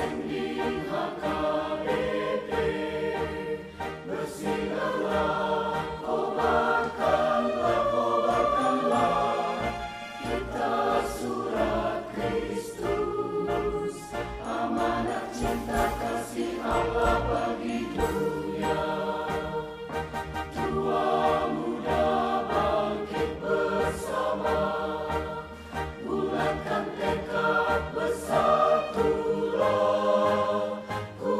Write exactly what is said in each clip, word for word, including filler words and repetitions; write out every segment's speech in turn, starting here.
Sending H K B P, bersiarlah, kobarkanlah, kobarkanlah kitab surat Kristus, amanat cinta kasih Allah bagi dunia. Tua muda bangkit bersama, bulatkan tekad, bersatulah, ku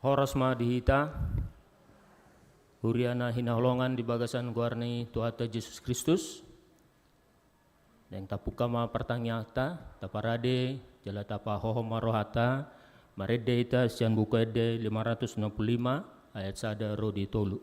Horas ma di hita, huria na hinaholongan di bagasan goar ni Tuhanta Jesus Kristus. Naeng tapungka ma partangianganta, taparade jala tapahohom ma rohanta, marende hita sian Buku Ende lima ratus enam puluh lima, ayat sada ro di tolu.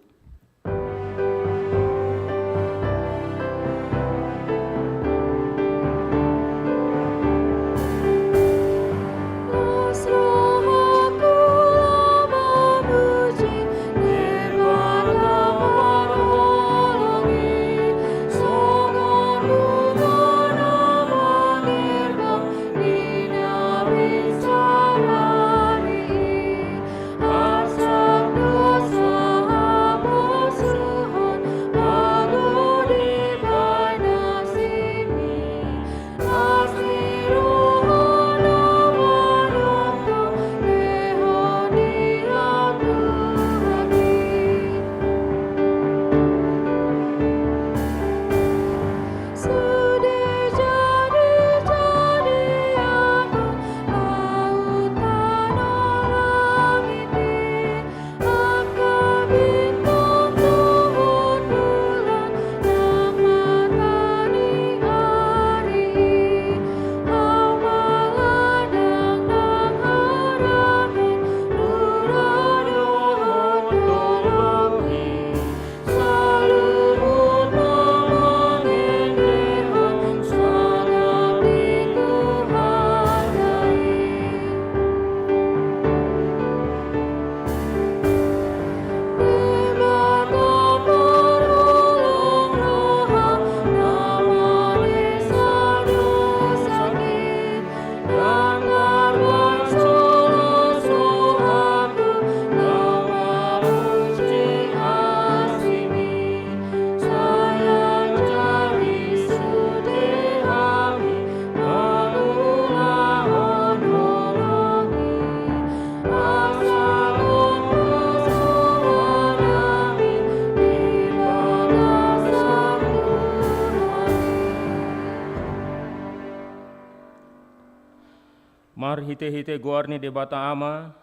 Marhitehite goar ni Debata Ama,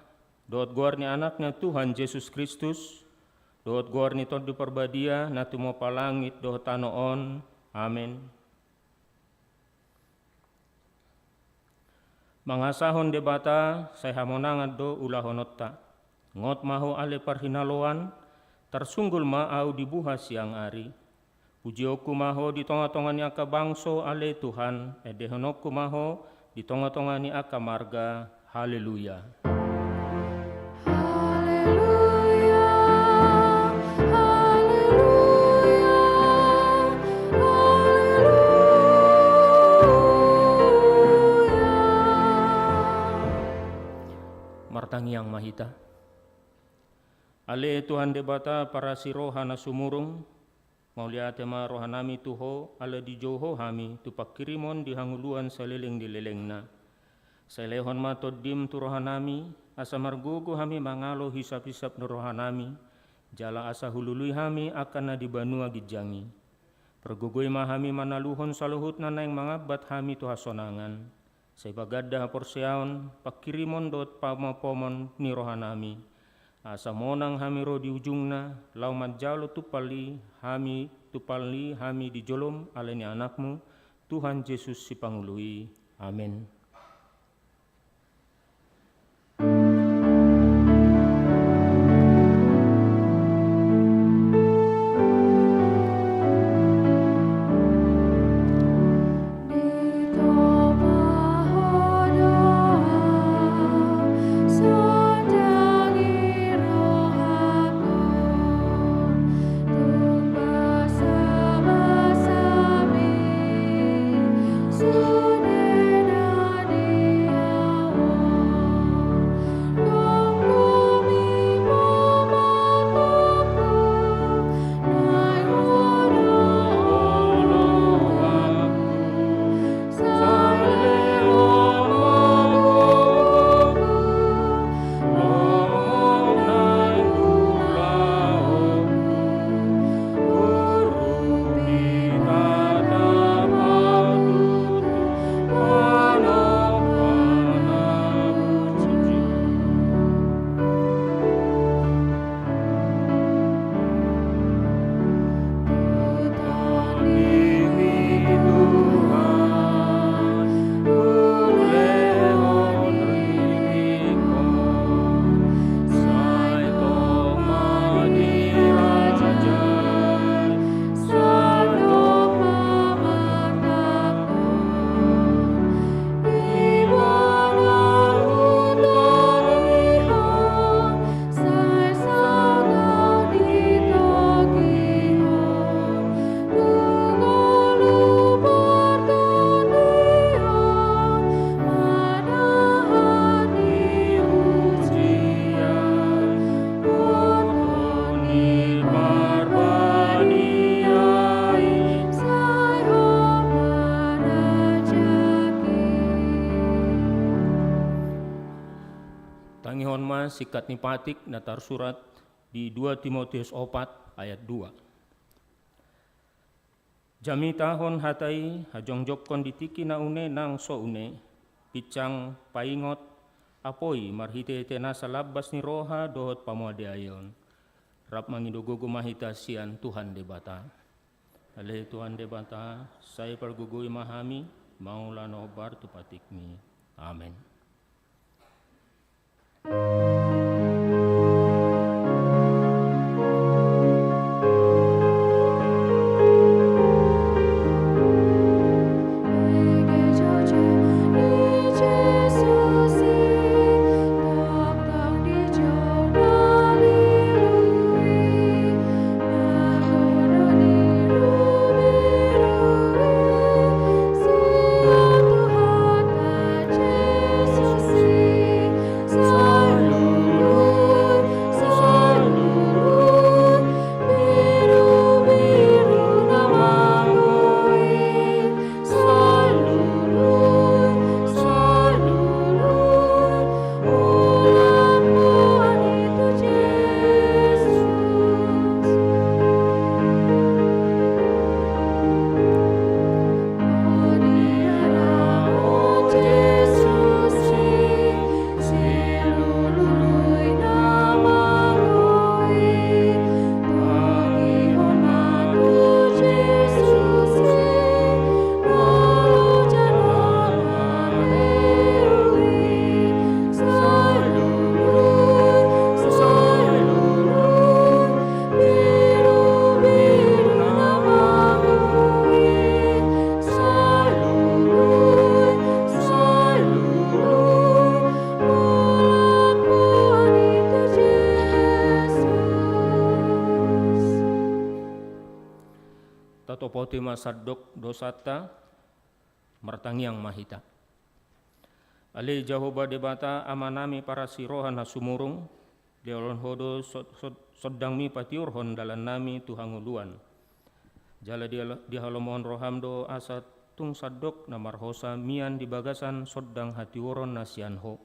dohot goar ni Anakna Tuhan Jesus Kristus, dohot goar ni Tondi Parbadia na tumompa langit dohot tano on. Amen. Mangasahon Debata, sai hamonangan do ulahononta. Ngot ma ho ale parhinaloan, tarsunggul ma ahu dibuha siang ari. Pujionku ma ho di tongatonga ni angka bangso ale Tuhan, endehononku ma ho di tongatonga ni angka marga. Haleluya. Haleluya, haleluya, haleluya. Martangiang ma hita. Ale Tuhan Debata parasi roha na sumurung, mauliate ma rohanami tu Ho, ala dijou Ho hami tu pangkirimon di hangoluan saleleng ni lelengna. Sai lehon ma Tondim tu rohanami, asa margogo hami mangalo hisaphisap ni rohanami, jala asa hulului hami angka na di banua ginjang i. Pargogoi ma hami manaluhon saluhutna naeng mangambat hami tu hasonangan. Sai paganda haporseaon, pangkirimon dohot pamompomon ni rohanami. Asa monang hami ro di ujungna, laho manjalo tumpal i hami, tumpal i hami di jolom, ala ni Anakmu, Tuhan Jesus Sipangolu i. Amen. Tangihon ma singkat ni patik na tarsurat di dua Timoteus opat ayat dua. Jamitahon hata i, hajongjongkon di tingki na une nang so une, pinsang, paingot, apoi marhitehite nasa lambas ni roha dohot pamoadaion. Rap mangido gogo ma hita sian Tuhan Debata. Ale Tuhan Debata, sai pargogoi ma hami mangula na hombar tu patikmi. Amen. Tatopoti ma sandok dosanta, martangiang ma hita. Ale Jahowa Debata, Amanami parasi roha na sumurung, lehononmu do so-, so-, sondangmi patiurhon dalannami tu hangoluan. Jala di-, dihalomohon roham do asa tung sandok na marhosa mian di bagasan sondang hatiuron na sian ho.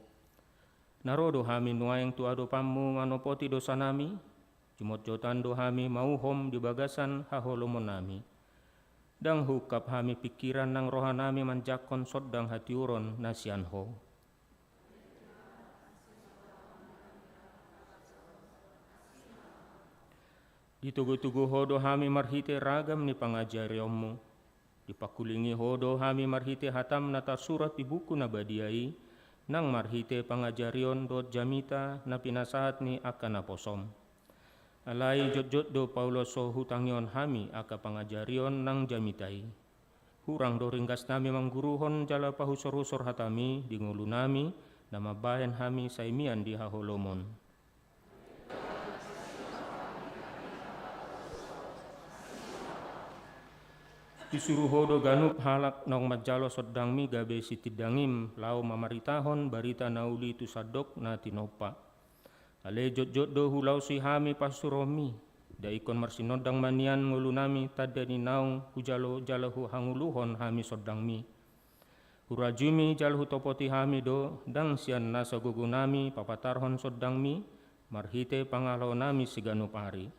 Na ro do hami nuaeng tu adopanmu manopoti dosanami, jumotjotan do hami mauhom di bagasan haholomonnami. Ndang huungkap hami pingkiran nang rohanami manjangkon sondang hatiuron na sian ho. Ditogutogu ho do hami marhite ragam ni pangajarionmu. Dipangkulingi ho do hami marhite hatam na tarsurat di buku na badia i, nang marhite pangajarion dohot jamita na pinasahat ni angka naposom. Alai jotjot do paulos ho hutangihon hami angka pangajarion nang jamita i. Hurang do ringgasnami mangguruhon jala pahusorhusor hatami di ngolunami, na mambahen hami sai mian di haholomon. Disuru ho do ganup halak naung manjalo sondangmi gabe sitindangim laho mamaritahon barita na uli tu sandok na tinompa. Ale jotjot do hulaosi hami parsuruonmi, da ingkon marsinondang ma nian ngolunami tanda ni naung hujalo jala huhangoluhon hami sondangmi. Hurajumi jala hutopoti hami do, ndang sian nasa gogonami papatarhon sondangmi, marhite pangalaonami siganup ari.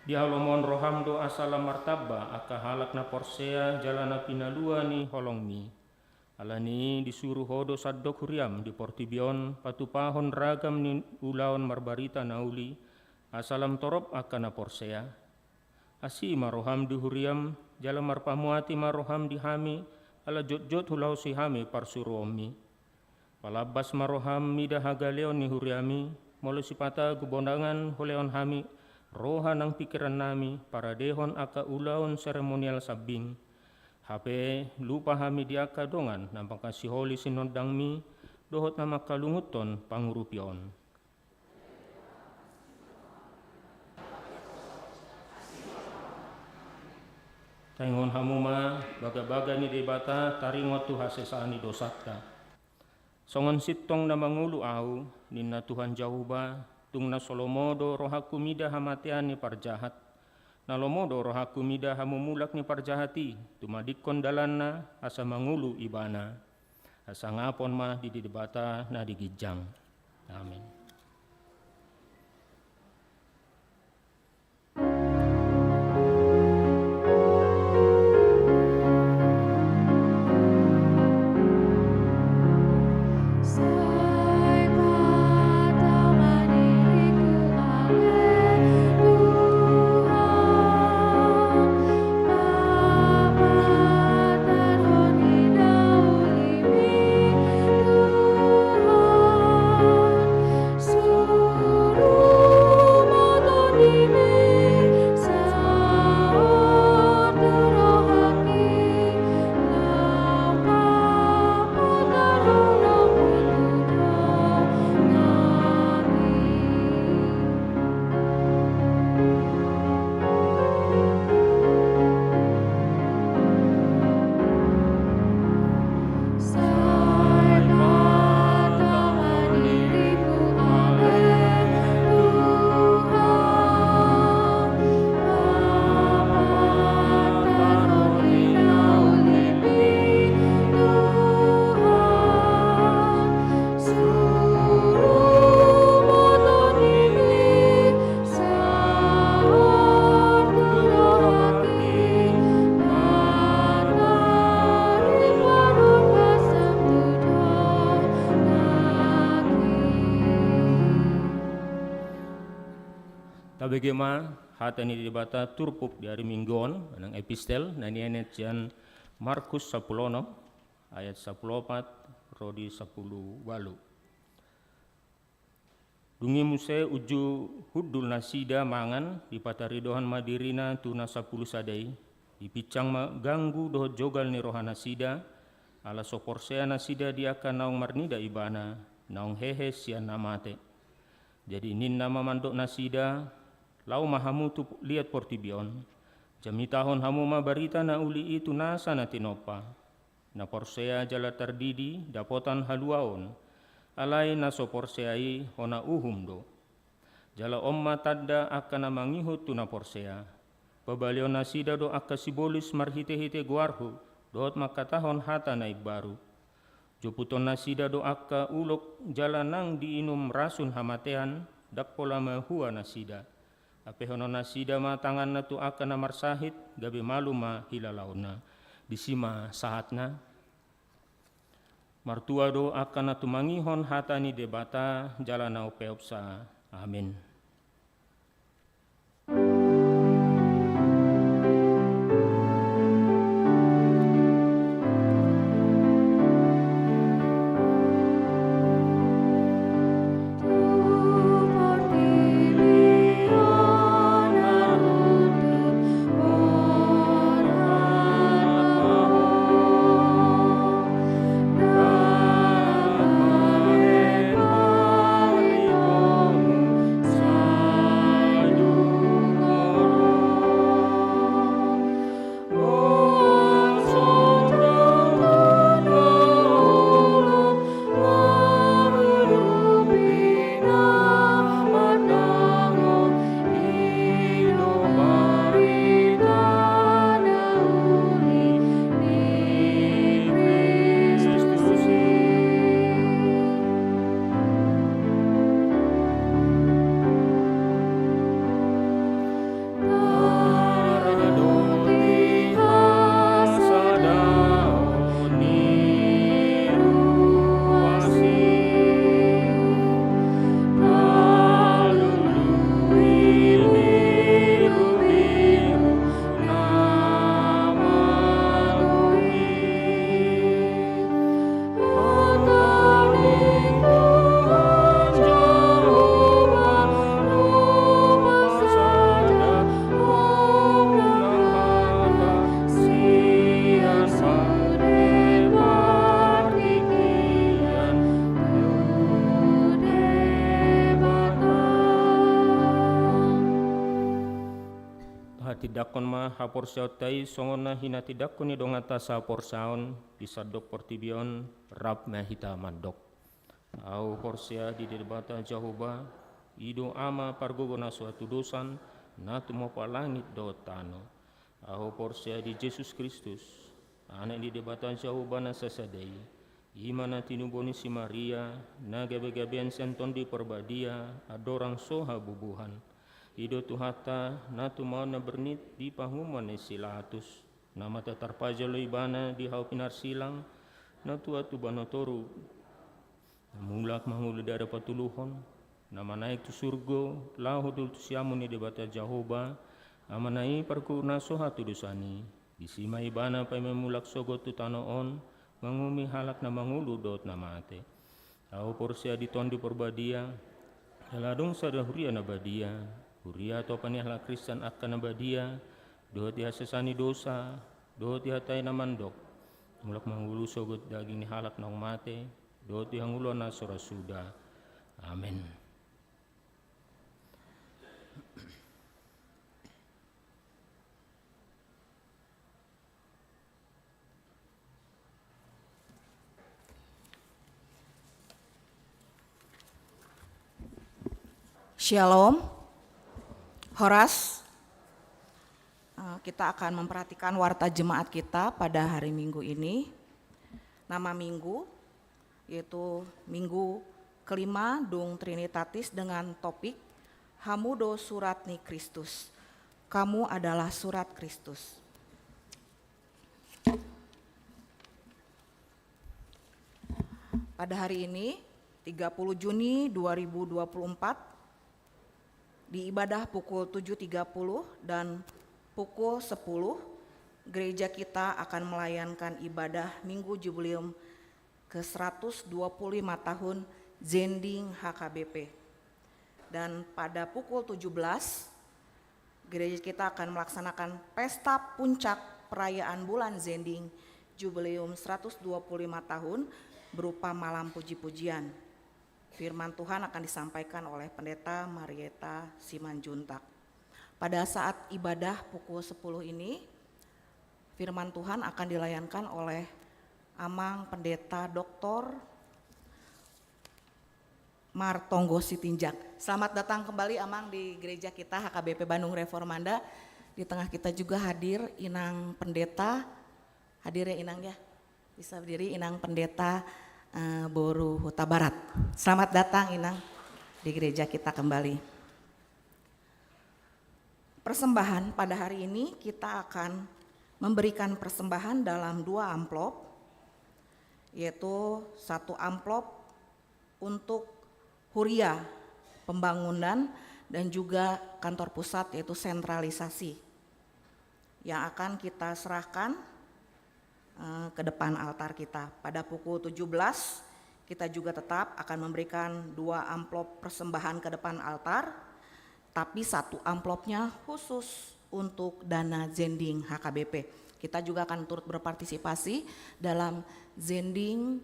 Dihalomohon roham do asa lam martamba angka halak na porsea jala na pinalua ni holongmi. Alani i disuru ho do sandok huriam di portibi on patupahon ragam ni ulaon marbarita na uli, asa lam torop angka na porsea. Asi ma roham di huriam, jala marpamuati ma roham di hami, ala jotjot hulaosi hami parsuruonmi. Palambas ma roham mida hagaleon ni huriami, molo sipata gubonangan hulehon hami, roha nang pingkirannami, paradehon angka ulaon seremonial sambing. Hape lupa hami di angka dongan na mangkasiholi sinondangmi, dohot na mangkalungunhon pangurupion. Taringot hamu ma bagabaga ni Debata, taringot tu hasesaan ni dosanta. Songon sintong na mangolu ahu, ninna Tuhan Jahowa, tung na so lomo do rohangku mida hamatean ni parjahat, Na lomo do rohangku mida hamumulak ni parjahat i, tumadingkon dalanna asa mangolu ibana. Hasangapon ma di Debata na di ginjang. Amin. Tabege ma hata ni Debata turpuk di ari Minggu on, nang epistel na nienet sian Markus sampulu onom ayat sampulu opat ro di sampulu ualu. Dung i muse unju hundul nasida mangan, dipataridohon ma dirina tu na sampulu sada i, dipinsang ma ganggu dohot jogal ni rohanasida, ala so porsea nasida di angka naung marnida ibana, naung hehe sian na mate. Jadi ninna ma mandok nasida, laho ma hamu tu liat portibi on, jamitahon hamu ma barita na uli i tu nasa na tinompa. Na porsea jala tardidi dapotan haluaon, alai na so porsea i hona uhum do. Jala on ma tanda angka na mangihut tu na porsea. Pabalehon nasida do angka sibolis marhitehite goarhu, dohot mangkatahon hata na imbaru. Joputon nasida do angka ulok jala nang diinum rasun hamatean, ndang pola mahua nasida. Ampehonon nasida ma tanganna tu angka na marsahit, gabe malum ma hilalaonna. Disi ma sahatna. Martua do angka na tumangihon hata ni Debata jala na umpeopsa. Amin. Hatindangkon ma haporseaonta i songon na hinatindangkon ni donganta sahaporseaon di sandok portibi on. Rap ma hita mandok. Ahu porsea di Debata Jahowa, i do Ama pargogo na so hatudosan, na tumompa langit dohot tano. Ahu porsea di Jesus Kristus, Anak ni Debata Jahowa na sasada i, i ma na tinubuhon ni si Maria, na gabegabean sian Tondi Parbadia, andorang so habubuhan. I do Tuhanta, na tumaon na bernit di panguhuman ni si Latus, na mata tarpajalo ibana di hau pinarsilang, na tua tu banua toru, na mulak mangolu di ari patoluhon, na manaek tu surgo, laho hundul tu siamun ni Debata Jahowa, Amana i parguru na so hatudosan i, disi ma ibana paima mulak sogot tu tano on, manguhumi halak na mangolu dohot na mate. Ahu porsea di Tondi Parbadia, jala adong sada huria na badia, huria atopan ni halak Kristen angka na badia, dohot di hasesaan ni dosa, dohot di hata i na mandok, mulak mangolu sogot daging ni halak naung mate, dohot di hangoluan na so ra suda. Amen. Shalom. Horas. Eh, kita akan memperhatikan warta jemaat kita pada hari Minggu ini. Nama minggu, yaitu minggu kelima dung Trinitatis dengan topik Hamu do surat ni Kristus. Kamu adalah surat Kristus. Pada hari ini, tiga puluh Juni dua ribu dua puluh empat, di ibadah pukul tujuh tiga puluh dan pukul sepuluh, gereja kita akan melayankan ibadah Minggu Jubileum ke seratus dua puluh lima tahun Zending H K B P. Dan pada pukul tujuh belas, gereja kita akan melaksanakan pesta puncak perayaan bulan Zending Jubileum seratus dua puluh lima tahun berupa malam puji-pujian. Firman Tuhan akan disampaikan oleh Pendeta Marieta Simanjuntak. Pada saat ibadah pukul sepuluh ini, firman Tuhan akan dilayankan oleh Amang Pendeta Doktor Martonggo Sitinjak. Selamat datang kembali, Amang, di gereja kita, H K B P Bandung Reformanda. Di tengah kita juga hadir Inang Pendeta. Hadir ya, Inang, ya. Bisa berdiri, Inang Pendeta, eh, Boru Hutabarat. Selamat datang, Inang, di gereja kita kembali. Persembahan pada hari ini, kita akan memberikan persembahan dalam dua amplop, yaitu satu amplop untuk huria pembangunan dan juga kantor pusat, yaitu sentralisasi, yang akan kita serahkan, eh, ke depan altar kita. Pada pukul tujuh belas, kita juga tetap akan memberikan dua amplop persembahan ke depan altar, tapi satu amplopnya khusus untuk dana Zending H K B P. Kita juga akan turut berpartisipasi dalam Zending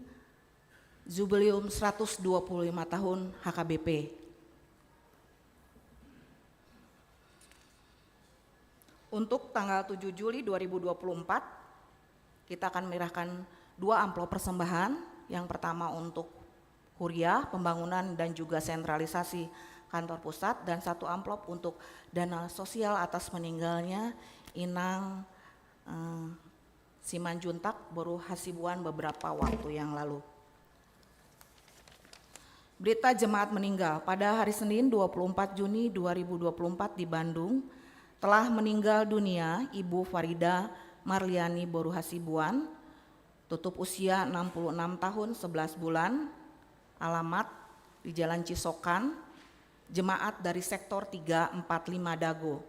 Jubileum seratus dua puluh lima tahun H K B P. Untuk tanggal tujuh Juli dua ribu dua puluh empat, kita akan menyerahkan dua amplop persembahan. Yang pertama untuk huria, pembangunan dan juga sentralisasi kantor pusat, dan satu amplop untuk dana sosial atas meninggalnya Inang, eh, Simanjuntak Boru Hasibuan beberapa waktu yang lalu. Berita jemaat meninggal. Pada hari Senin, dua puluh empat Juni dua ribu dua puluh empat, di Bandung, telah meninggal dunia Ibu Farida Marliani Boru Hasibuan, tutup usia enam puluh enam tahun sebelas bulan, alamat di Jalan Cisokan, jemaat dari sektor tiga empat lima Dago.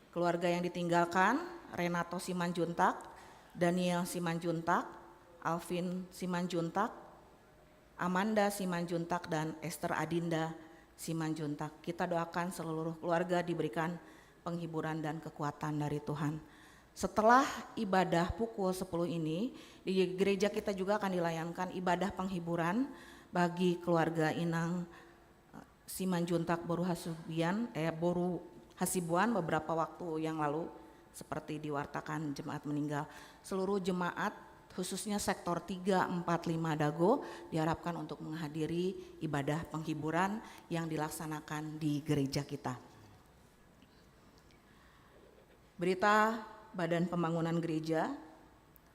Keluarga yang ditinggalkan, Renato Simanjuntak, Daniel Simanjuntak, Alvin Simanjuntak, Amanda Simanjuntak, dan Esther Adinda Simanjuntak. Kita doakan seluruh keluarga diberikan penghiburan dan kekuatan dari Tuhan. Setelah ibadah pukul sepuluh ini, di gereja kita juga akan dilayankan ibadah penghiburan bagi keluarga Inang, eh, Simanjuntak Boru Hasubian, eh, Boru Hasibuan beberapa waktu yang lalu, seperti diwartakan jemaat meninggal. Seluruh jemaat, khususnya sektor tiga empat lima Dago, diharapkan untuk menghadiri ibadah penghiburan yang dilaksanakan di gereja kita. Berita Badan Pembangunan Gereja.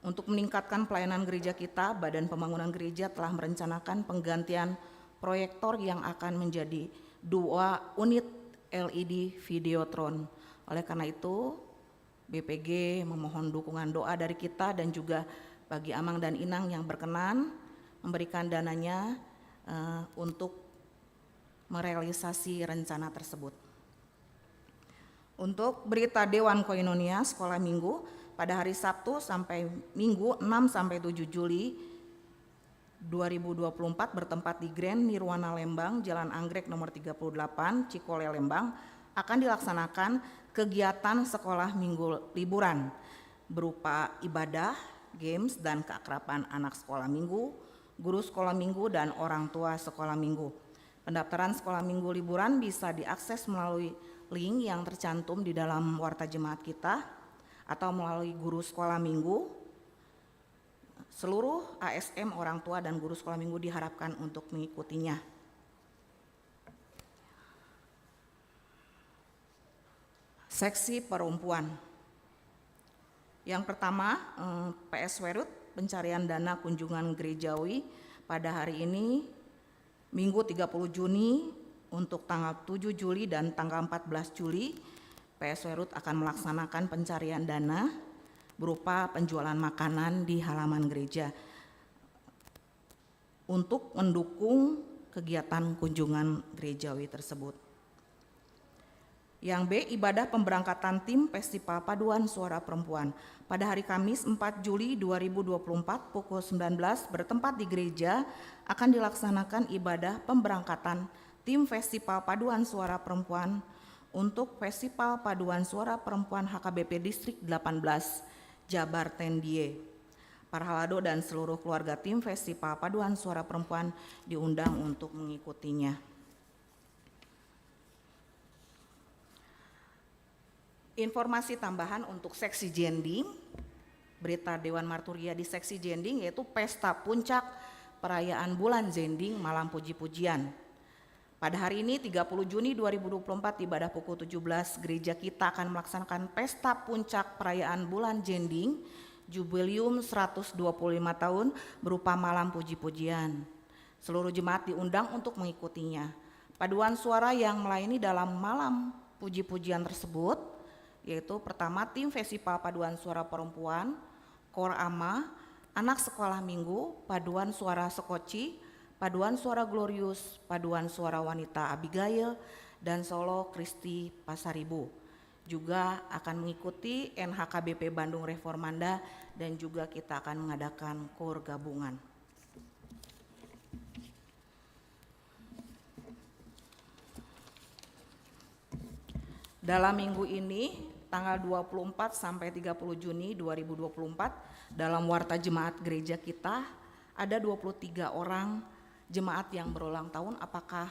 Untuk meningkatkan pelayanan gereja kita, Badan Pembangunan Gereja telah merencanakan penggantian proyektor yang akan menjadi dua unit L E D Videotron. Oleh karena itu, B P G memohon dukungan doa dari kita dan juga bagi amang dan inang yang berkenan memberikan dananya, eh, untuk merealisasi rencana tersebut. Untuk berita Dewan Koinonia Sekolah Minggu pada hari Sabtu sampai Minggu enam sampai tujuh Juli dua ribu dua puluh empat bertempat di Grand Nirwana Lembang, Jalan Anggrek nomor tiga puluh delapan, Cikole, Lembang, akan dilaksanakan kegiatan sekolah minggu liburan berupa ibadah, games, dan keakraban anak sekolah minggu, guru sekolah minggu, dan orang tua sekolah minggu. Pendaftaran sekolah minggu liburan bisa diakses melalui link yang tercantum di dalam warta jemaat kita atau melalui guru sekolah minggu. Seluruh A S M, orang tua, dan guru sekolah minggu diharapkan untuk mengikutinya. Seksi perempuan. Yang pertama, eh, P S Werut, pencarian dana kunjungan gerejawi pada hari ini, Minggu tiga puluh Juni, untuk tanggal tujuh Juli dan tanggal empat belas Juli, P S Werut akan melaksanakan pencarian dana berupa penjualan makanan di halaman gereja untuk mendukung kegiatan kunjungan gerejawi tersebut. Yang B, ibadah pemberangkatan tim Festival Paduan Suara Perempuan. Pada hari Kamis, empat Juli dua ribu dua puluh empat, pukul sembilan belas, bertempat di gereja, akan dilaksanakan ibadah pemberangkatan tim Festival Paduan Suara Perempuan untuk Festival Paduan Suara Perempuan H K B P Distrik delapan belas, Jabar Tendie. Parhalado dan seluruh keluarga tim Festival Paduan Suara Perempuan diundang untuk mengikutinya. Informasi tambahan untuk seksi jending. Berita Dewan Marturia di seksi jending, yaitu pesta puncak perayaan bulan jending, malam puji-pujian. Pada hari ini, tiga puluh Juni dua ribu dua puluh empat, ibadah pukul tujuh belas, gereja kita akan melaksanakan pesta puncak perayaan bulan jending, jubileum seratus dua puluh lima tahun, berupa malam puji-pujian. Seluruh jemaat diundang untuk mengikutinya. Paduan suara yang melayani dalam malam puji-pujian tersebut, yaitu pertama, tim Festival Paduan Suara Perempuan, Kor Ama, Anak Sekolah Minggu, Paduan Suara Sekoci, Paduan Suara Glorius, Paduan Suara Wanita Abigail, dan solo Kristi Pasaribu. Juga akan mengikuti N H K B P Bandung Reformanda, dan juga kita akan mengadakan kor gabungan. Dalam minggu ini, tanggal dua puluh empat sampai tiga puluh Juni dua ribu dua puluh empat, dalam warta jemaat gereja kita, ada dua puluh tiga orang jemaat yang berulang tahun. Apakah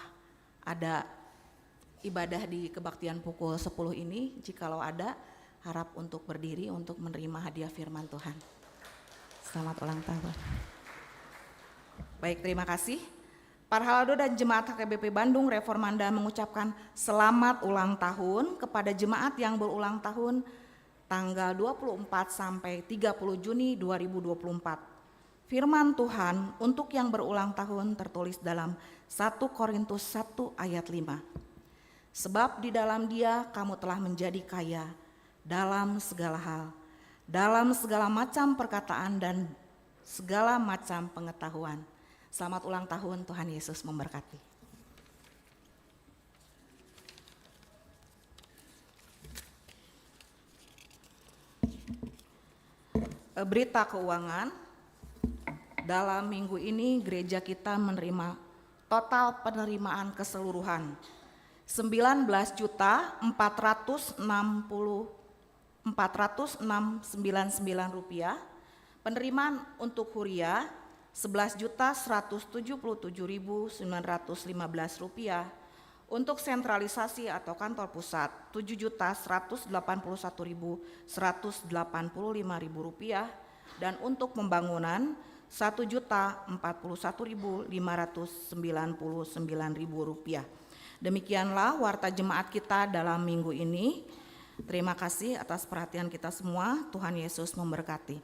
ada ibadah di kebaktian pukul sepuluh ini? Jikalau ada, harap untuk berdiri untuk menerima hadiah firman Tuhan. Selamat ulang tahun. Baik, terima kasih. Parhalado dan jemaat H K B P Bandung Reformanda mengucapkan selamat ulang tahun kepada jemaat yang berulang tahun tanggal dua puluh empat sampai tiga puluh Juni dua ribu dua puluh empat. Firman Tuhan untuk yang berulang tahun tertulis dalam satu Korintus satu ayat lima. Sebab di dalam Dia kamu telah menjadi kaya dalam segala hal, dalam segala macam perkataan dan segala macam pengetahuan. Selamat ulang tahun, Tuhan Yesus memberkati. Eh, berita keuangan. Dalam minggu ini gereja kita menerima total penerimaan keseluruhan sembilan belas juta empat ratus enam puluh, empat ratus enam sembilan sembilan rupiah. Penerimaan untuk huria sebelas juta seratus tujuh puluh tujuh ribu sembilan ratus lima belas rupiah. Untuk sentralisasi atau kantor pusat, tujuh juta seratus delapan puluh satu ribu seratus delapan puluh lima ribu rupiah, dan untuk pembangunan, satu juta empat puluh satu ribu lima ratus sembilan puluh sembilan ribu rupiah. Demikianlah warta jemaat kita dalam minggu ini. Terima kasih atas perhatian kita semua. Tuhan Yesus memberkati.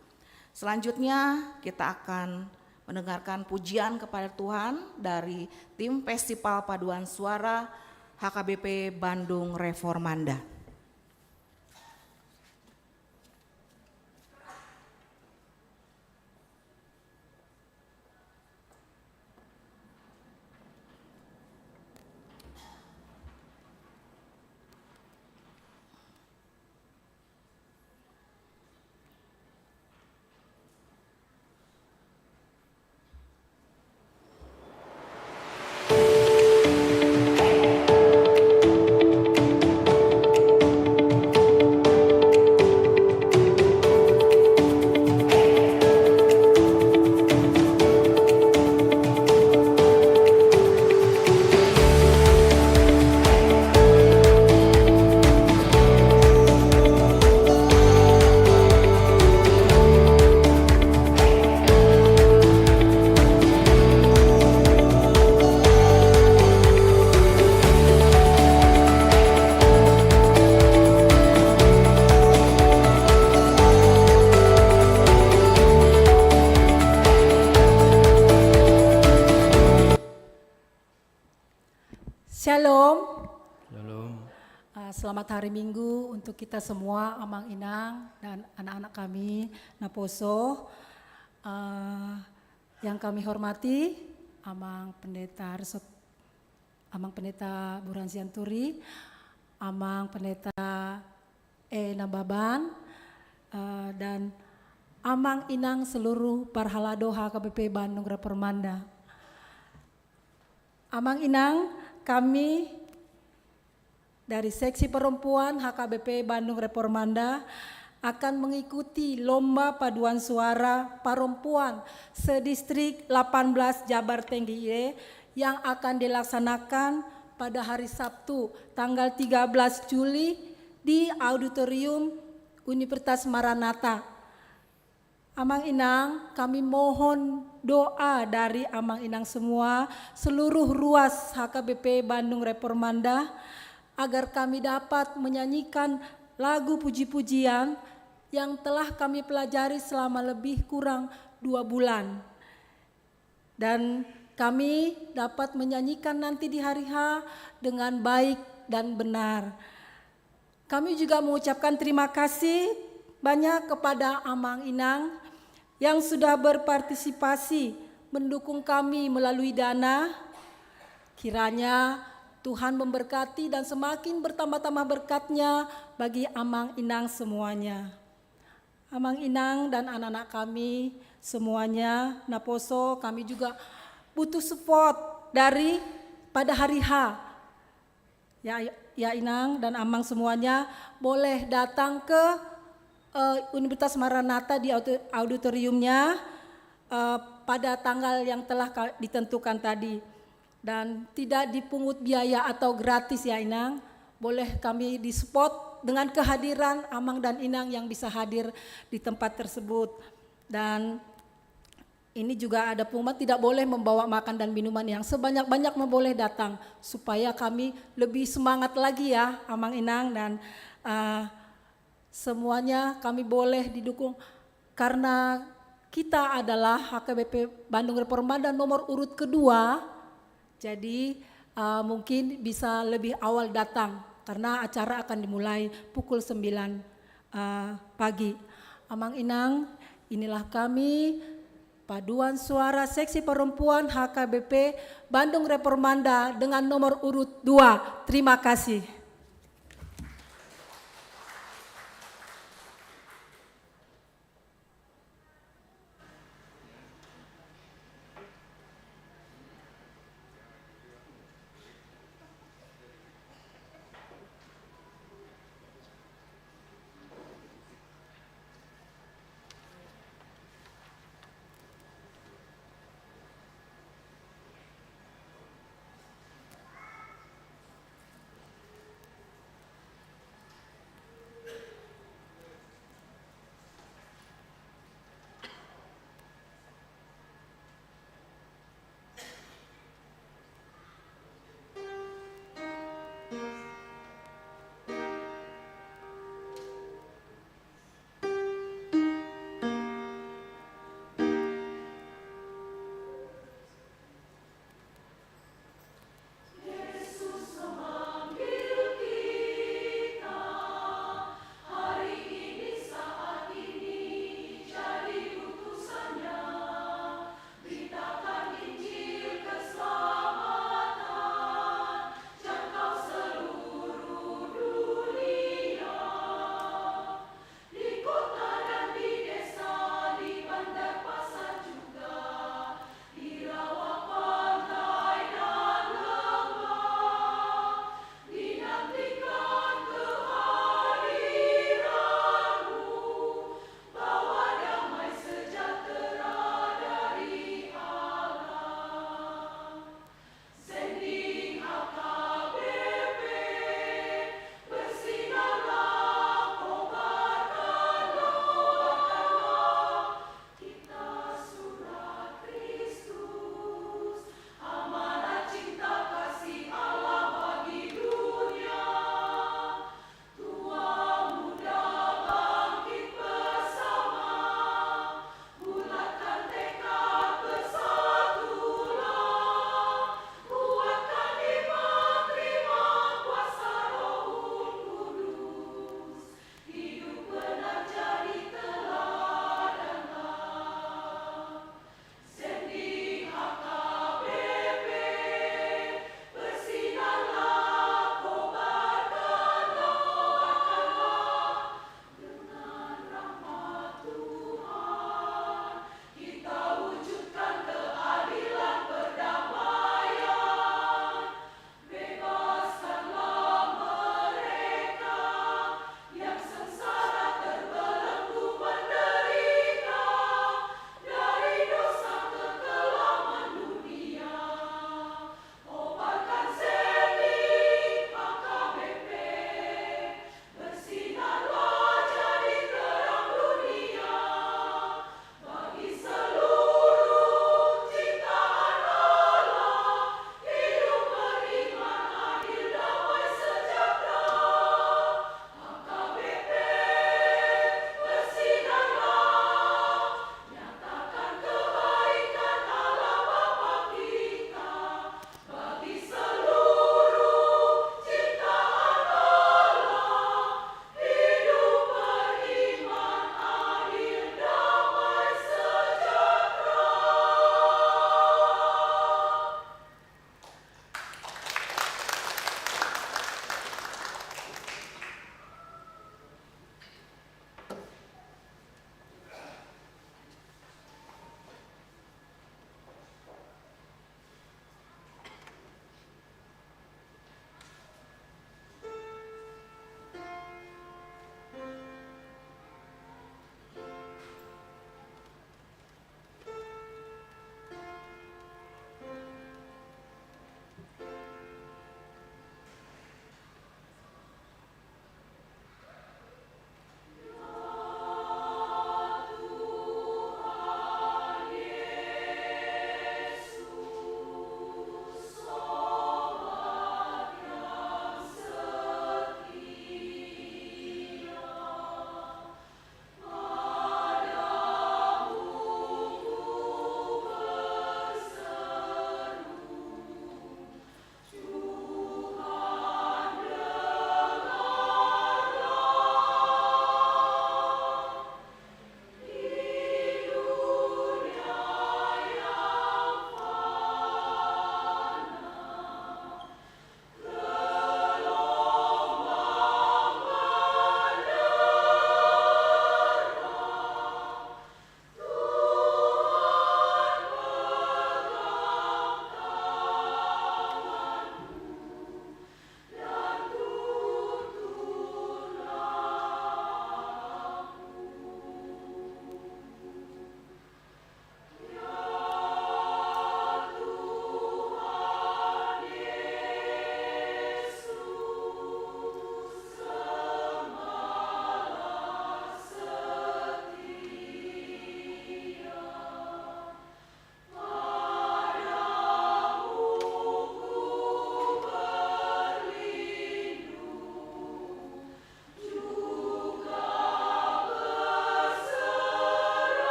Selanjutnya, kita akan mendengarkan pujian kepada Tuhan dari tim Festival Paduan Suara H K B P Bandung Reformanda. Shalom. Shalom. Ah, selamat hari Minggu untuk kita semua, Amang Inang dan anak-anak kami naposo. Ah, yang kami hormati Amang Pendeta Resort, Amang Pendeta Burhan Sianturi, Amang Pendeta E Nababan, eh, dan Amang Inang seluruh parhalado H K B P Bandung Reformanda. Amang Inang, kami dari Seksi Perempuan H K B P Bandung Reformanda akan mengikuti lomba paduan suara perempuan sedistrik delapan belas Jabar Tinggi I E yang akan dilaksanakan pada hari Sabtu, tanggal tiga belas Juli, di Auditorium Universitas Maranatha. Amang Inang, kami mohon doa dari Amang Inang semua, seluruh ruas H K B P Bandung Reformanda, agar kami dapat menyanyikan lagu puji-pujian yang telah kami pelajari selama lebih kurang dua bulan. Dan kami dapat menyanyikan nanti di hari H dengan baik dan benar. Kami juga mengucapkan terima kasih banyak kepada Amang Inang yang sudah berpartisipasi mendukung kami melalui dana. Kiranya Tuhan memberkati dan semakin bertambah-tambah berkat-Nya bagi Amang Inang semuanya. Amang Inang dan anak-anak kami semuanya, naposo, kami juga butuh support dari pada hari H. Ya, ya Inang dan Amang semuanya boleh datang ke, eh, Universitas Maranatha di auto-, auditoriumnya, eh, pada tanggal yang telah ka-, ditentukan tadi. Dan tidak dipungut biaya atau gratis ya Inang. Boleh kami di-support dengan kehadiran Amang dan Inang yang bisa hadir di tempat tersebut. Dan ini juga ada pengumuman tidak boleh membawa makan dan minuman yang sebanyak-banyaknya boleh datang. Supaya kami lebih semangat lagi ya Amang Inang dan, eh, semuanya kami boleh didukung karena kita adalah H K B P Bandung Reformanda nomor urut kedua. Jadi, eh, mungkin bisa lebih awal datang karena acara akan dimulai pukul sembilan, eh, pagi. Amang Inang, inilah kami, paduan suara Seksi Perempuan H K B P Bandung Reformanda dengan nomor urut dua. Terima kasih.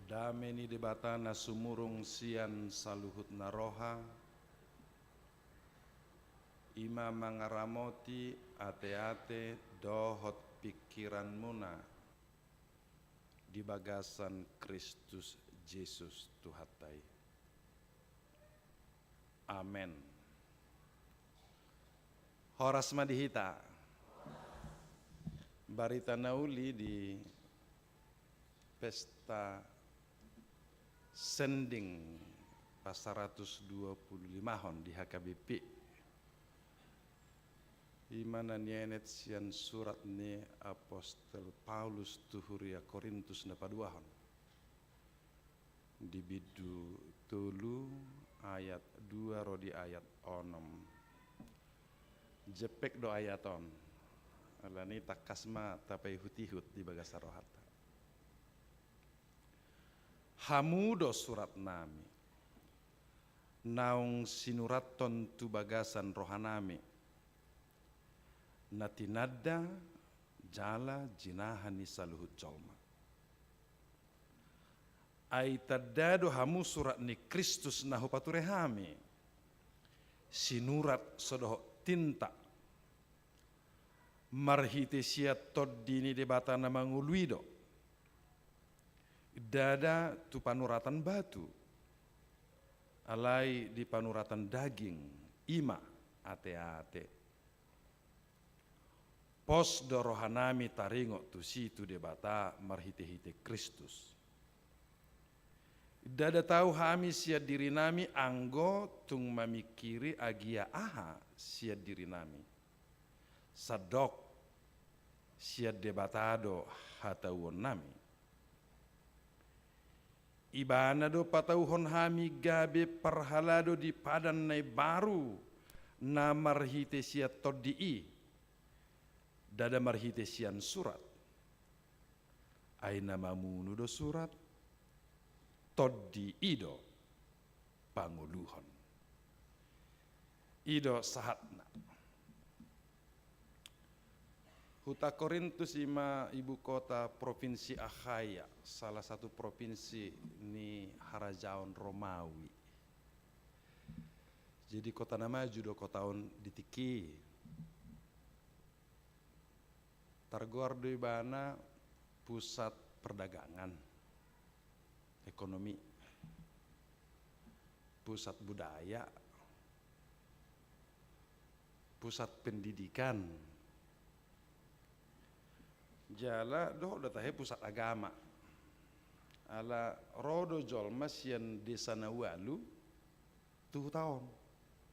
Dame ni Debata na sumurung sian saluhutna roha, i ma mangaramoti ateate dohot pingkiranmuna di bagasan Kristus Jesus Tuhanta i. Amen. Horas ma di hita. Barita na uli di pesta sending pasaratus dua pulu limahon di H K B P. I ma na nienet sian surat ni apostel Paulus tu huria Korintus na paduahon. Di bindu tolu ayat dua ro di ayat onom. Jempek do ayat on. Alani tangkas ma tapaihut-ihut di bagasan rohanta. Hamu do suratnami, naung sinurathon tu bagasan rohanami, na tinanda jala jinaha ni saluhut jolma. Ai tanda do hamu surat ni Kristus na hupature hami, sinurat so dohot tinta, marhite sian Tondi ni Debata na mangolu i do. Ndada tu panuratan batu, alai di panuratan daging, i ma ateate. Pos do rohanami taringot tusi tu Debata marhite-hite Kristus. Ndada tau hami sian dirinami anggo tung mamingkiri agia aha sian dirinami. Sandok sian Debata do hatauonnami. Ibana do patauhon hami gabe parhalado di padan na imbaru na marhite sian Tondi i, ndada marhite sian surat. Ai na mamunu do surat, Tondi i do pangoluhon. I do sahatna. Huta Korintus i ma ibu kota provinsi Akhaia, salah satu provinsi ni harajaon Romawi. Jadi kota na maju do kota on di tingki i. Targoar do ibana pusat perdagangan, ekonomi, pusat budaya, pusat pendidikan. Jala dohot do tahe pusat agama. Ala ro do jolma sian desa na ualu tu huta on,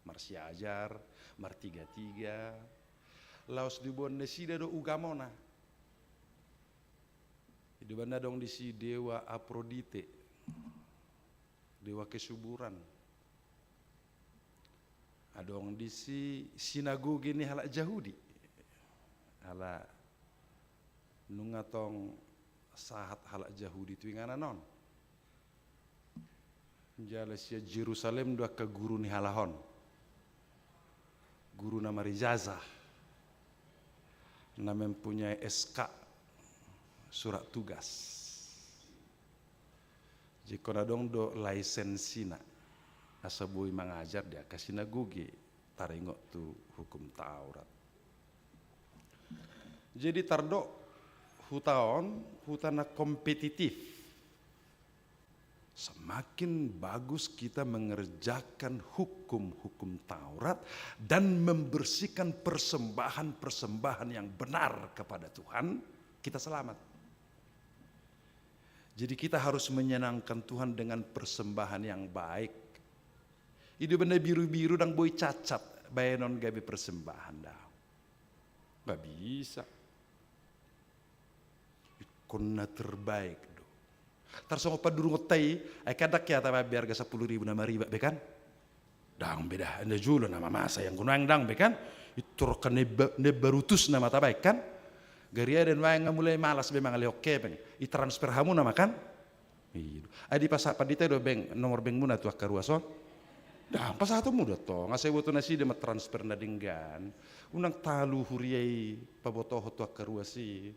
marsiajar, martiga-tiga, laos diboan nasida do ugamona. Di bana adong disi dewa Afrodite, dewa kesuburan. Adong disi sinagoge ni halak Jahudi. Ala nunga tong sahat halak Jahudi tu inganan on. Jala sian Jerusalem do angka guru ni halak on. Guru na marijasa, na mempunyai S K, surat tugas. Jadi ingkon adong do laisensina asa boi mangajar di angka sinagoge taringot tu hukum Taurat. Jadi tardok huta on, huta na kompetitif. Semakin bagus kita mengerjakan hukum-hukum Taurat dan membersihkan persembahan-persembahan yang benar kepada Tuhan, kita selamat. Jadi kita harus menyenangkan Tuhan dengan persembahan yang baik. I do bana biru-biru ndang boi cacat baenon gabe persembahan, daong. Nggak bisa. Ingkon na terbaik do. Tarsongon pandurungonta i, ai kan ndang hea tabaen be arga sampulu ribu na maribak be kan? Ndang be da, enda jolo na mamasa i anggo nuaeng, ndang be kan? Pintor kan na imba-, na imbarutus nama tabaen kan? Gariada nuaeng nga mulai malas be mangalehon hepeng, i transfer hamu nama kan? I do. Ai dipasahat pandita i do bank, nomor bankmuna tu angka ruas on? Ndang, pasahatonmu do tong, asa iboto nasida ma transfer na denggan. Unang talu huria i pabotohon tu angka ruas i.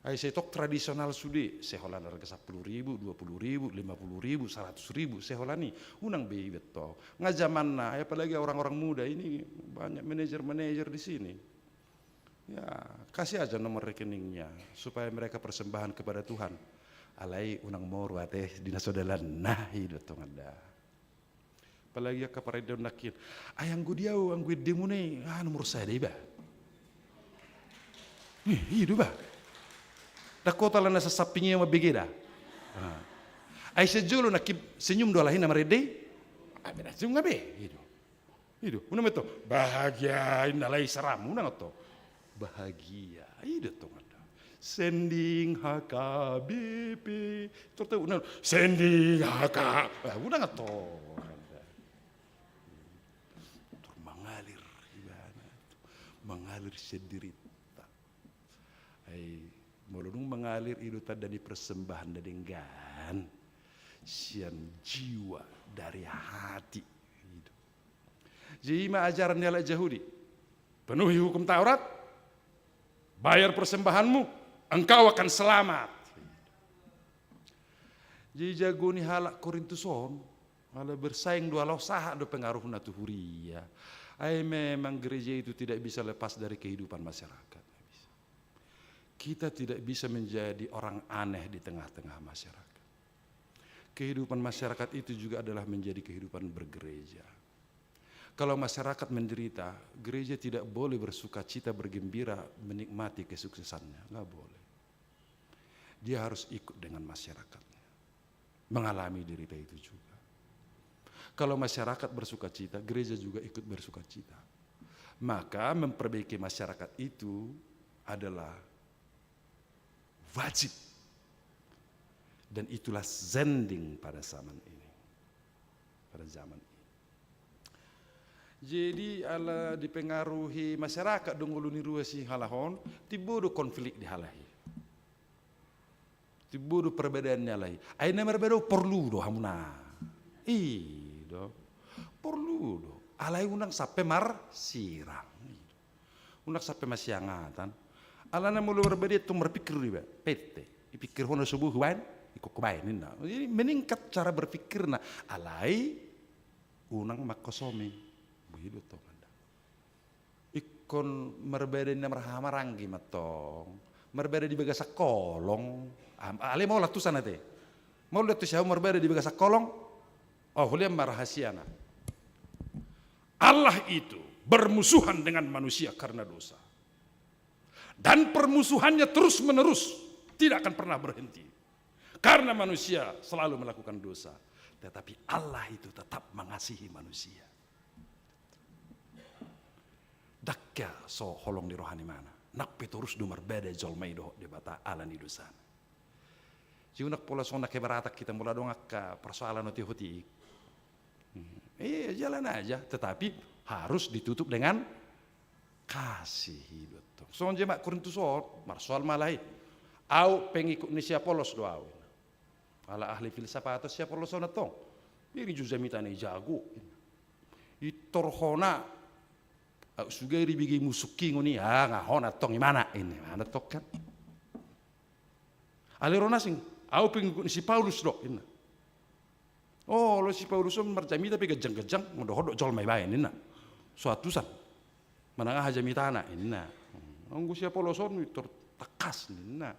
Ai sai tong tradisional sude, seholan arga sampulu ribu, dua pulu ribu, lima pulu ribu, saratus ribu seholan i. Unang be iba tong. Nga jamanna, ai apalagi orang-orang muda ini banyak manajer-manajer di sini. Ya, kasih aja nomor rekeningnya supaya mereka persembahan kepada Tuhan. Alai unang moru ate di na so dalan, nah, i do tong, anda. Apalagi angka parende on nangkin. Ai anggo di au, anggo endemuna i, ah, nomor sada iba. Ih, i do ba. Dang hot ala na sasamping i mambege da. Ah. Ai sian jolo nangkin senyum do halak i na marende i. Ah, be na senyum nga be, i do. I do. Unang ma tong. Bahagia, inna, alai saramu, unang tong. Bahagia. I do tong, anda. Sending H K B P. Tor tau, unang. Sending H K. Ah, unang tong, anda. Tor mangalir ibana. Mangalir sian dirinta. Ai, molo dung mangalir, i do tanda ni persembahan na denggan. Sian jiwa, dari hati. I do. Jadi i ma ajaran ni halak Jahudi. Penuhi hukum Taurat, bayar persembahanmu, engkau akan selamat. Jadi jago ni halak Korintus on, ala bersaing do, ala sahat do pengaruhna tu huria. Ai memang gereja itu tidak bisa lepas dari kehidupan masyarakat. Nggak bisa. Kita tidak bisa menjadi orang aneh di tengah-tengah masyarakat. Kehidupan masyarakat itu juga adalah menjadi kehidupan bergereja. Kalau masyarakat menderita, gereja tidak boleh bersukacita, bergembira, menikmati kesuksesannya. Nggak boleh. Dia harus ikut dengan masyarakatnya, mengalami derita itu juga. Kalau masyarakat bersukacita, gereja juga ikut bersukacita. Maka memperbaiki masyarakat itu adalah wajib. Dan itulah Sending pada zaman ini. Pada zaman ini. Jadi ala dipengaruhi masyarakat do ngolu ni ruas i halak on, timbo do konflik di halak i. Timbo do perbedaan ni halak i. Ai na marbeda on porlu do hamuna. I do. Porlu do. Alai unang sampe marsirang. I do. Unang sampe masiangatan. Alana molo marbeda i tong marpikir do iba. Pete. Ipikir ho na so boi hubaen, ingkon hubaen ninna. Jadi meningkat cara berpikirna. Alai unang mangkosomi. Boi do tong, anda. Ingkon marbeda ninna marhahamaranggi ma tong. Marbeda di bagasan kolong. Am-, alai maol antusan ate. Maol do antusi ahu marbeda di bagasan kolong. Oh, hulean ma rahasiana. Allah itu bermusuhan dengan manusia karena dosa. Dan permusuhannya terus-menerus, tidak akan pernah berhenti. Karena manusia selalu melakukan dosa. Tetapi Allah itu tetap mengasihi manusia. Dang hea so holong ni roha ni Ibana. Nang pe torus do marbeda jolma i dohot Debata ala ni dosana. Jadi unang pola songon na keberatan hita molo adong angka persoalan otik-otik. Hmm. Iya, jalan aja, tetapi harus ditutup dengan kasih, i do tong. Songon jemaat Korintus on, marsoal ma halak i. Au pengikut ni si Apolos do au. Ala ahli filsafat si Apolos on tong. Bege jo jamitana i jago. Pintor hona. Au sugari bege musuk kingon i, ah, nga hona tong Ibana. Ibana tong kan. Alai ro na asing, au pengikut ni si Paulus do, ninna. Oh, olo si Paulus on marjamita pe ganjang-ganjang, nga dohot do jolma ibaen, ninna. So antusan. Manang aha jamitana, ninna. Anggo si Apolos on, pintor tangkas, ninna.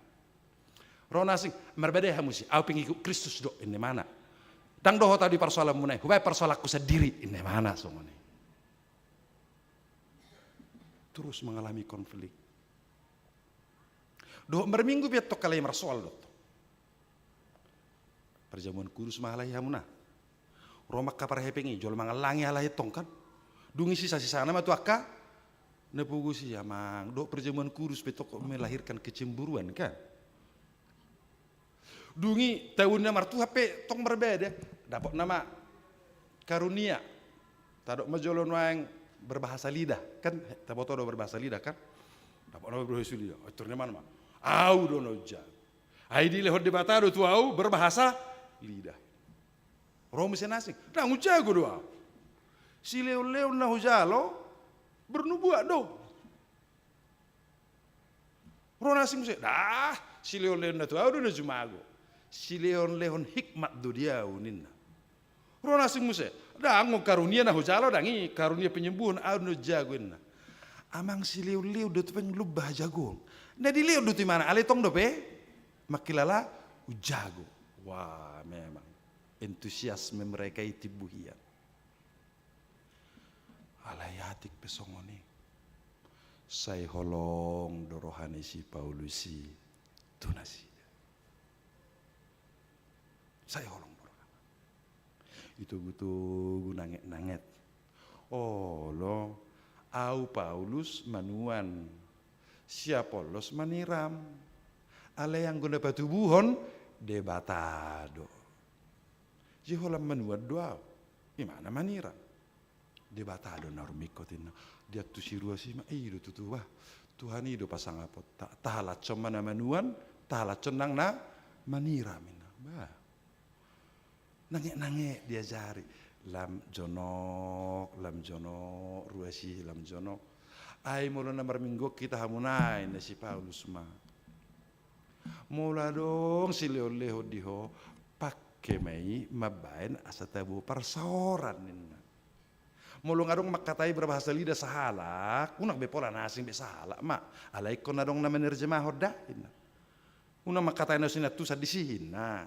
Ro na asing, marbadai hamu si, au pengikut Kristus do, ninna Ibana. Dang dohot au di parsoalanmuna i, hubaen parsoalanku sandiri, ninna Ibana, songon i. Terus mengalami konflik. Dohot marminggu pe tong halak i marsoal do tong. Parjamuan kudus ma halak i hamuna. Ro ma angka parhepeng i, jolo mangallangi halak i tong kan. Dung i sisa-sisana ma tu angka na pogos i, amang, dohot parjamuan kudus pe tong melahirkan kecemburuan kan. Dung i taon na martuhan pe tong marbada, dapot nama karunia. Tadok ma jolo nuaeng berbahasa lidah, kan taboto do berbahasa lidah kan? Dapot nama berbahasa lidah. Oh, turun mana ma? Au do na unja. Ai dilehon Debata do tu au berbahasa lidah. Ro muse na asing. Dang unjago do au. Silehon-lehon na hujalo bernubuat do. Ro na asing muse, dah, Silehonlehonna tu ahu do na jumago. Silehonlehon hikmat do di ahu ninna. Ro na asing muse. Ndang on karunia na hujalo ndang i, karunia penyembuhan ahu do na hujago inna. Amang silehonlehon do tu peng lomba hajagoon. Na dilehon do tu imana, alai tong dope mangkilala hujago. Wah, memang antusiasme mereka i timbo hian. Alai atik pe songon i. Sai holong do roha ni si Paulus i tu nasida. Sai holong do rohana. Itogutogu nangetnanget. Olo, ahu Paulus manuan, si Apollos maniram. Alai anggo na patubuhon Debata do. Jadi holan manuan do ahu. Imana maniram. Debata do na rumingkot inna. Diantusi ruas i ma, i do tutu bah. Tuhan i do pasangaponta. Tahalashon ma na manuan, tahalashon nang na maniram inna. Bah. Nangetnanget diajari. Lam jonok, lam jonok, ruas i lam jonok. Ai molo na marminggu on hita hamu nai, na si Paulus ma. Molo adong silehonlehon di ho, pangke ma i mambaen asa tabo parsaoran ninna. Molo nga adong mangkatai berbahasa lidah sahalak, unang be pola na asing be sahalak ma. Alai ingkon adong na manerjemahon da inna. Unang mangkatai na so inantusan disi inna.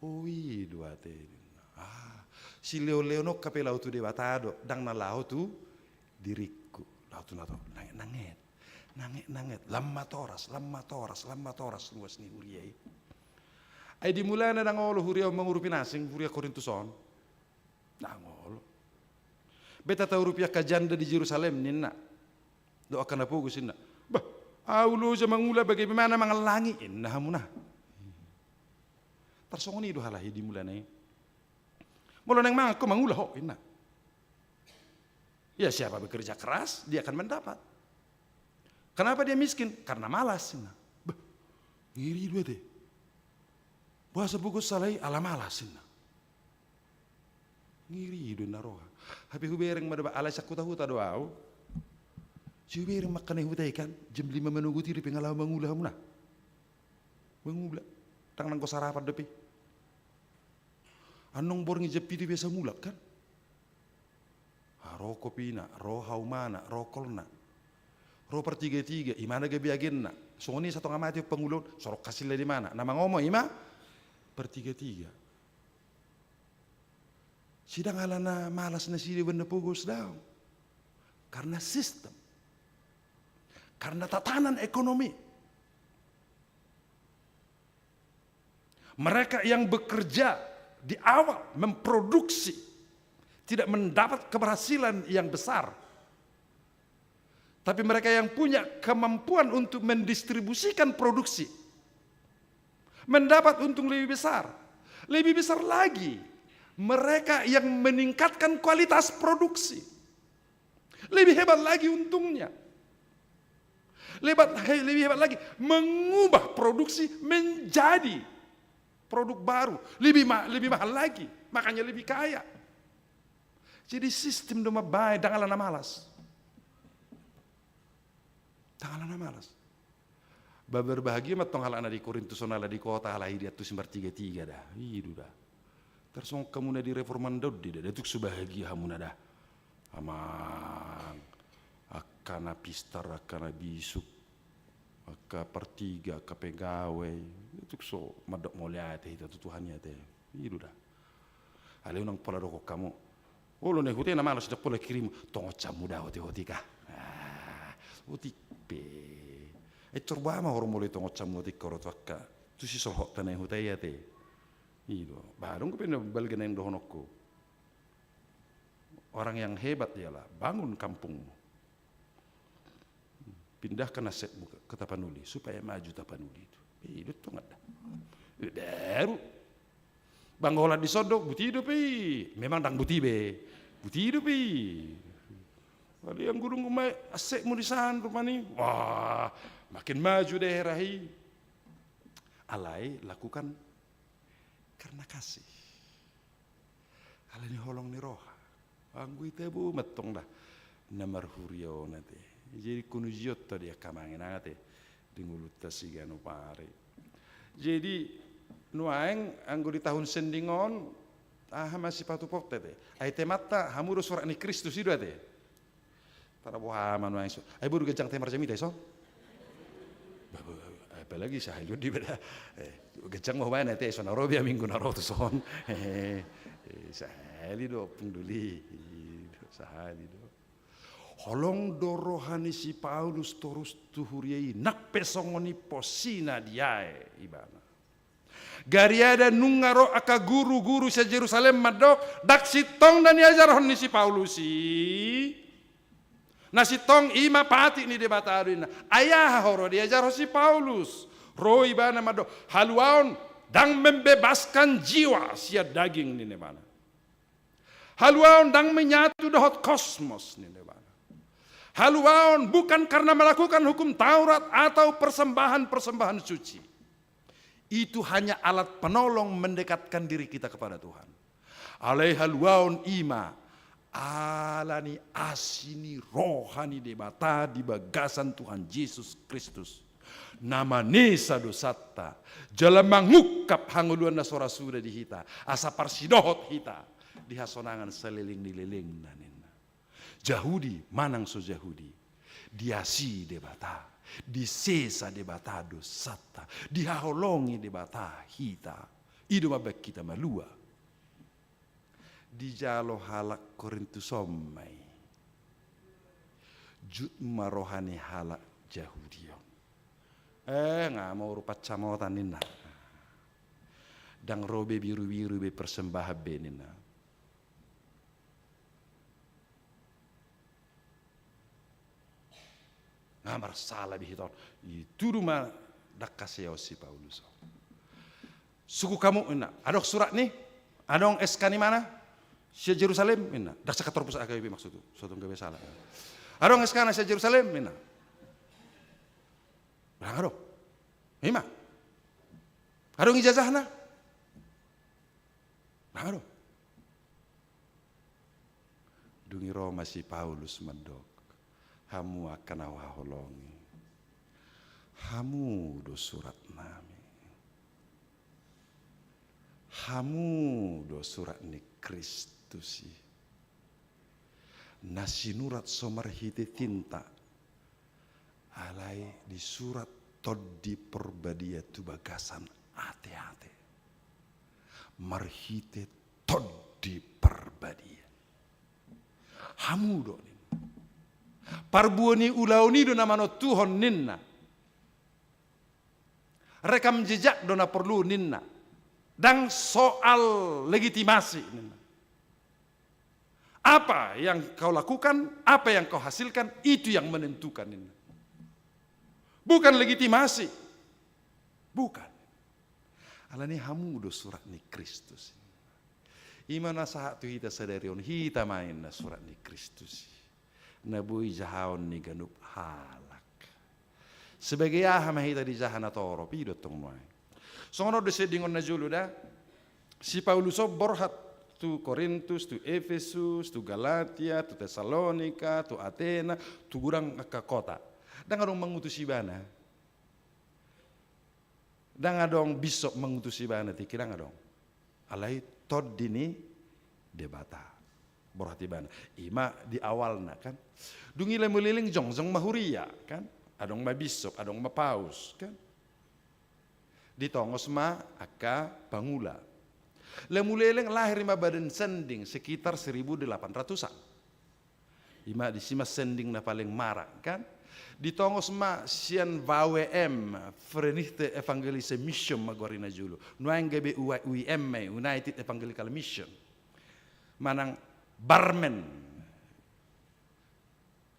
O i do ate ninna. Ah, silehonlehon on hape laho tu Debata do, ndang na laho tu diringku. Laho tu na to, nangetnanget. Nangetnanget, lam matoras, lam matoras, lam matoras ruas ni huria i. Ai di mulana ndang olo huria on mangurupi na asing, huria Korintus on. Ndang olo. Beta taurupi angka janda di Jerusalem ninna. Dohot angka na pogos inna. Bah, ahu loja mangula, bagaimana mangallangi inna hamuna. Tarsongon i do halak i di mulana i. Molo naeng mangan ho, mangula ho inna. Ya, siapa bekerja keras, dia akan mendapat. Kenapa dia miskin? Karena malas inna. Bah, ngeri do ate. Boasa pogos halak i? Ala malas inna. Ngeri do na roha. Hape hubereng ma do ba, alai sangkutahuta do ahu. Sai hubereng ma angka na huta i kan, jam lima manogot i dope nga laho mangula hamuna. Mangula. Ndang nanggo sarapan dope. Annon borngin jam pitu biasa mulak kan. Ah, ro kopina, ro haumana, ro kolna. Ro partigatiga, imana gabe agenna. Songon i satonga mate pangulaon, sorok hasilna di imana. Na mangomo ima partigatiga. Sai ndang ala na malas nasida umbahen na pogos, daong. Karena sistem. Karena tatanan ekonomi. Mereka yang bekerja di awal memproduksi tidak mendapat keberhasilan yang besar. Tapi mereka yang punya kemampuan untuk mendistribusikan produksi mendapat untung lebih besar. Lebih besar lagi, mereka yang meningkatkan kualitas produksi. Lebih hebat lagi untungnya. Lebat, he-, lebih hebat lagi, mengubah produksi menjadi produk baru, lebih ma-, lebih mahal lagi, makanya lebih kaya. Jadi sistem do mambaen, ndang ala na malas. Ndang ala na malas. Ba berbahagia ma tong halak na di Korintus on ala di kota, halak i diantusi martigatiga da. I do da. Tarsongon hamu na di reformanda on da, da tuk so bahagia hamuna da. Amang, angka na pistar, angka na bisuk, angka partiga, angka pegawai, da tuk so mandok mauliate hita tu Tuhan i ate. I do da. Alai unang pola dokkon hamu. Olo na i huta i na malas, ndang pola kirim. Tongon jammu da hoti-hoti ka. Ah, hoti pe. Ai corba ma ho ro molo i tongon jammu hoti ka ro tu angka. Tu si solhotta na i huta i ate. I do. Ba adong dope na balga naeng dohononku. Orang yang hebat ialah bangun kampungmu. Pindahkan asetmu ke, ke Tapanuli, supaya maju Tapanuli itu. Eh, i do tongon da. Eh, baru. Ba anggo holan dison do, buti dope i. Memang ndang buti be. Buti dope i. Alai anggo dung ma asetmu di san rupani. Wah, makin maju daerah i. Alai lakukan karena kasih. Ala ni holong ni roha. Anggo i tabo ma tong da na marhuria on ate. Jadi ingkon ujionta di angka amang inang ate, di ngolunta siganup ari. Jadi nuaeng anggo di tahun sending on, aha ma sipatupaonta ate? Ai temanta hamu do surat ni Kristus i do ate. Taraboha ma nuaeng so. Ai boru ganjang te marjamita ison. Ba, ba, apalagi sahali on di beda. Eh, ganjang ma hubaen ate ison na ro be minggu na ro tu son. Eh, eh, sahali do pung doli. Sahali do. Holong do roha ni si Paulus torus tu huria i, nang pe songon i posina diae ibana. Gariada nunga ro angka guru-guru sian Jerusalem mandok, ndang sintong do na niajarhon ni si Paulus i. Na sintong i ma patik ni Debata do inna. Ai aha ho ro diajarhon si Paulus? Ro ibana mandok, haluaon ndang membebaskan jiwa sian daging ninna ibana. Haluaon ndang menyatu dohot kosmos ninna ibana. Haluaon bukan karena melakukan hukum Taurat atau persembahan-persembahan suci. Itu hanya alat penolong mendekatkan diri kita kepada Tuhan. Alai haluaon i ma ala ni asi ni roha ni Debata di bagasan Tuhan Jesus Kristus. Na manesa dosanta, jala mangungkap hangoluan na so ra suda di hita, asa parsidohot hita di hasonangan saleleng ni lelengna ninna. Jahudi manang so Jahudi, diasi Debata, disesa Debata dosanta, dihaholongi Debata hita. I do mambaen hita malua. Dijalo halak Korintus on ma i. Jut ma roha ni halak Jahudi on. Eh, nga mauru pansamotan ninna. Ndang ro be birubiru be persembahan be ninna. Nga marsala be hita on. Ditudu ma dangka seos si Paulus on. Sungkun hamu ninna. Adong surat ni, adong S K ni mana? Sian Jerusalem ninna. Ndang sangkap torpus H K B P maksudhu. Sotung gabe sala. Adong S K na sian Jerusalem ninna. Ndang adong. I ma. Adong ijazahna? Ndang adong. Dung i ro ma si Paulus mandok, hamu angka na huhaholongi, hamu do suratnami. Hamu do surat ni Kristus i. Na sinurat so marhite tinta, alai disurat Tondi Parbadia tu bagasan ateate. Marhite Tondi Parbadia. Hamu do ninna. Parbuo ni ulaon i do na manontuhon ninna. Rekam jejak do na porlu ninna. Ndang soal legitimasi ninna. Apa yang kau lakukan, apa yang kau hasilkan, itu yang menentukan ninna. Bukan legitimasi. Bukan. Alani hamu do surat ni Kristus. I ma na sahat tu hita sadari on, hita ma ninna surat ni Kristus. Na boi jahaon ni ganup halak. Sebagai aha ma hita dijaha na torop, i do tong nuaeng. Songon on do sendingon na jolo da, si Paulus on borhat tu Korintus, tu Efesus, tu Galatia, tu Tesalonika, tu Atena, tu godang angka kota. Ndang adong mangutus ibana. Ndang adong bisop mangutus ibana, tingki ndang adong. Alai tondi ni Debata. Borhat ibana. I ma di awalna kan. Dung i lamu leleng jongjong ma huria kan. Adong ma bisop, adong ma paus kan. Ditongos ma angka pangula. Lamu leleng lahir ma badan sending sekitar seribu delapan ratusan. I ma disi ma sending na paling mara kan. Ditongos ma sian V E M, Vereinigte Evangelische Mission ma goarna jolo. Nuaeng gabe U I M ma i, United Evangelical Mission. Manang Barmen.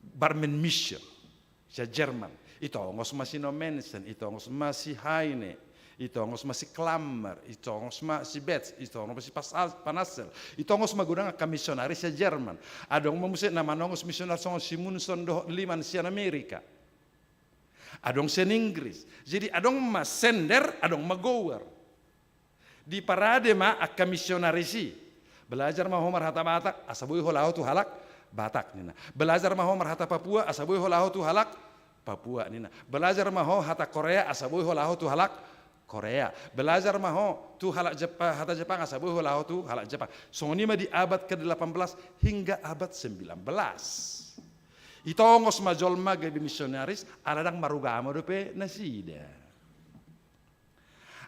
Barmen Mission, sian Jerman. Itongos ma si Nommensen, itongos ma si Heine, itongos ma si Klammer, itongos ma si Betz, itongos ma si Pas-, Panassel, itongos ma godang angka misionari sian Jerman. Adong ma muse na manongos misionari songon si Munson dohot Lehman sian Amerika. Adong sian Inggris. Jadi adong ma sender, adong ma goer. Diparade ma angka misionaris i. Belajar ma ho marhata Batak, asa boi ho laho tu halak Batak ninna. Belajar ma ho marhata Papua, asa boi ho laho tu halak Papua ninna. Belajar ma ho hata Korea, asa boi ho laho tu halak Korea. Belajar ma ho tu halak Jepang, hata Jepang, asa boi ho laho tu halak Jepang. Songon i ma di abad kedelapan belas hingga abad sembilan belas. Itongos ma jolma gabe misionaris, ala ndang marugamo dope nasida.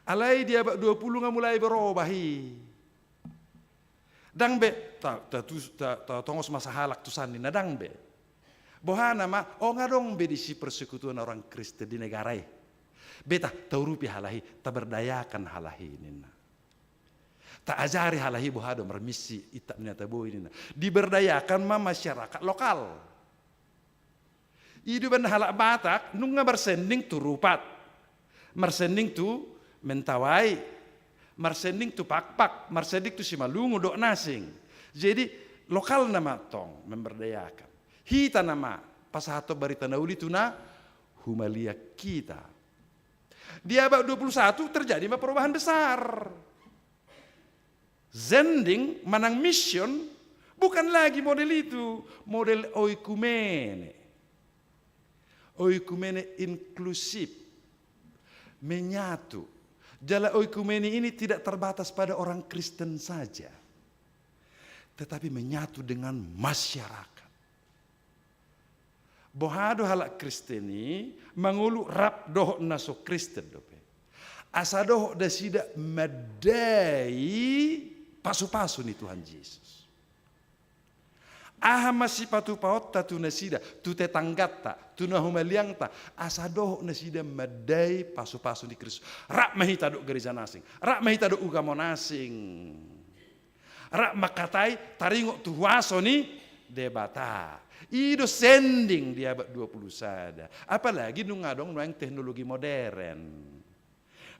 Alai di abad dua puluh nga mulai berobah i. Ndang be ta, ta, tu, ta, ta tongos ma sahalak tusan ninna, ndang be. Boha nama, oh, nga adong be disi persekutuan orang Kristen di negara i. Be ta, taurupi halak i, taberdayakan halak i ninna. Taajari halak i boha do marmisi, itap ni na taboi ninna. Diberdayakan ma masyarakat lokal. I do umbahen halak Batak nunga marsending tu Rupat, marsending tu Mentawai, marsending tu Pakpak, marsending tu Simalungun dohot na asing. Jadi lokalna ma tong memberdayakan. Hita nama pasahathon barita na uli tu na humaliang hita. Di abad dua puluh satu terjadi ma perubahan besar. Sending manang mission bukan lagi model itu, model oikumene. Oikumene inklusif, menyatu. Jala oikumene ini tidak terbatas pada orang Kristen saja, tetapi menyatu dengan masyarakat. Boha do halak Kristen i mangolu rap dohot na so Kristen dope. Asa dohot nasida mandai pasupasu ni Tuhan Jesus. Aha ma sipatupaonta tu nasida, tu tetangganta, tu na humaliangta, asa dohot nasida mandai pasupasu ni Kristus. Rap ma hita dohot gareja na asing, rap ma hita dohot ugamo na asing. Rap mangkatai taringot tu huaso ni Debata. I do sending di abad dua puluh sada. Apalagi nunga adong nuaeng teknologi modern.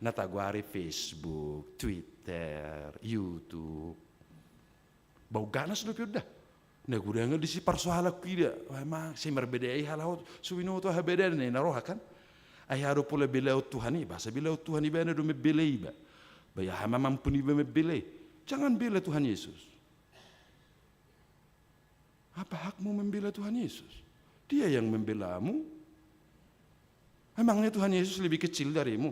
Na tagoari Facebook, Twitter, YouTube. Bau ganas dope on da. Na godang disi parsoalan ku ida. Wah, emang sai marbeda i halak on, so binoto aha bedana na roha kan. Ai aha do pola belaon Tuhan i, boasa belaon Tuhan i, ibana do membela iba. Ba aha ma mampu ni iba membela i. Jangan bela Tuhan Yesus. Apa hakmu membela Tuhan Yesus? Dia yang membelamu. Emangnya Tuhan Yesus lebih kecil darimu?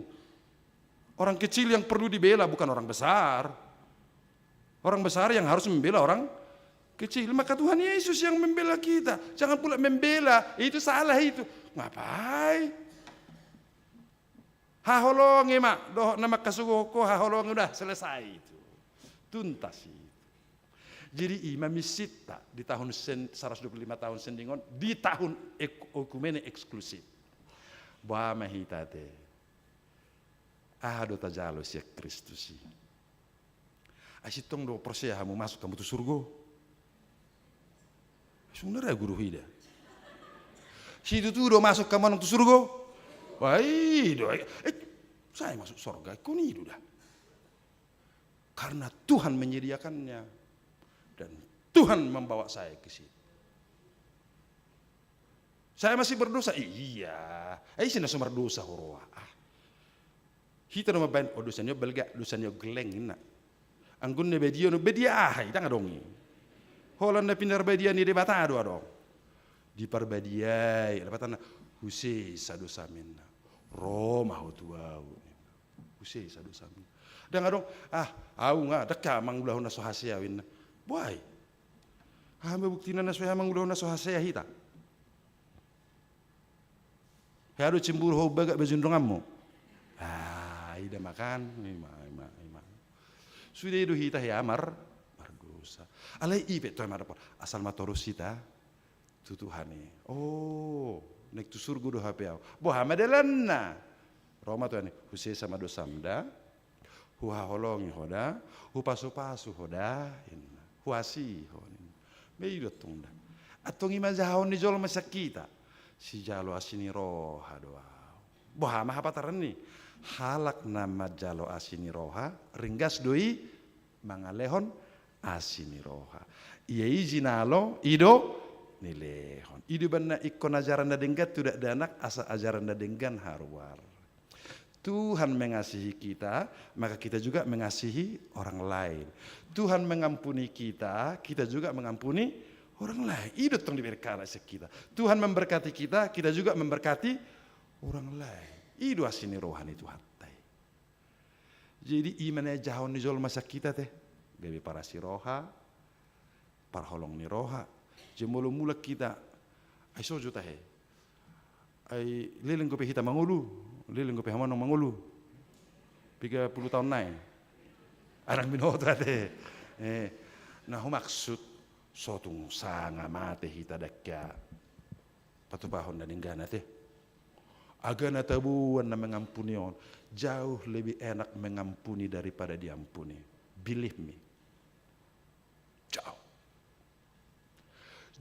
Orang kecil yang perlu dibela, bukan orang besar. Orang besar yang harus membela orang kecil. Maka Tuhan Yesus yang membela kita. Jangan pula membela, itu salah itu. Ngapain? Haholongi ma dohot na mangkasogohon ho, haholongi, udah selesai itu. Tuntas itu. Jadi i ma missinta di tahun sen-, seratus dua puluh lima tahun sending on, di tahun ek-, oikumene eksklusif. Boha ma hita te? Aha do tajalo sian Kristus i? Ai sintong do porsea hamu masuk hamu tu surgo? Sung na ragu do hida. Situtu do masuk hamu annon tu surgo? Wah, i do. Eh, saya masuk sorga, ingkon i do da. Karena Tuhan menyediakannya. Dan Tuhan membawa saya ke situ. Saya masih berdosa? Iya. Eh, ise na so mardosa huroha? Ah. Hita do mambaen, oh, dosa ni on balga, dosa ni on gelleng, ninna. Anggo na badia on, badia aha i, ndang adong i. Holan na pinarbadia ni Debata do adong. Diparbadiai, lapatanna, husesa dosam, ninna. Ro ma ho tu ahu, ninna. Husesa dosam. Ndang adong, ah, ahu nga, ndang hea mangulahon na so hasea ahu, ninna. Boha i? Aha ma buktina na so hea mangulahon na so hasea hita? Hea do cemburu ho bagak baju ni donganmu? Ah, ida ma kan, ima, ima, ima. Sude do hita hea mar-, mardosa. Alai i pe toe ma dapot, asal ma torus hita tu Tuhan i. Oh, naeng tu surgo do hape ahu. Boha ma dalanna? Ro ma Tuhan i, husesa ma dosam da, huhaholongi ho da, hupasupasu ho da, ninna. Huasi ho, ninna. Ba i do antong da. Antong i ma jahaon ni jolma sian hita. Sijalo asi ni roha do ahu. Boha ma hapataranna i? Halak na manjalo asi ni roha, ringgas do i mangalehon asi ni roha. Ia i jinalo, i do nilehon. I do umbahen na ingkon ajaran na denggan tu dakdanak, asa ajaran na denggan haruar. Tuhan mengasihi kita, maka kita juga mengasihi orang lain. Tuhan mengampuni kita, kita juga mengampuni orang lain. I do antong diberkati sian hita. Tuhan memberkati kita, kita juga memberkati orang lain. I do asi ni roha ni Tuhanta i. Jadi i ma na niajarhon ni jolma sian hita te, gabe parasi roha, parholong ni roha. Jadi molo mulak hita, ai sojo tahe. Ai leleng dope hita mangolu, leleng dope hamu annon mangolu. Piga pulu taon nai. Adong binoto ate. Eh, na humaksud, so tung sanga mate hita dangka patupahon na denggan ate. Aga na taboan na mengampuni on, jauh lebih enak mengampuni daripada diampuni. Believe me. Jauh.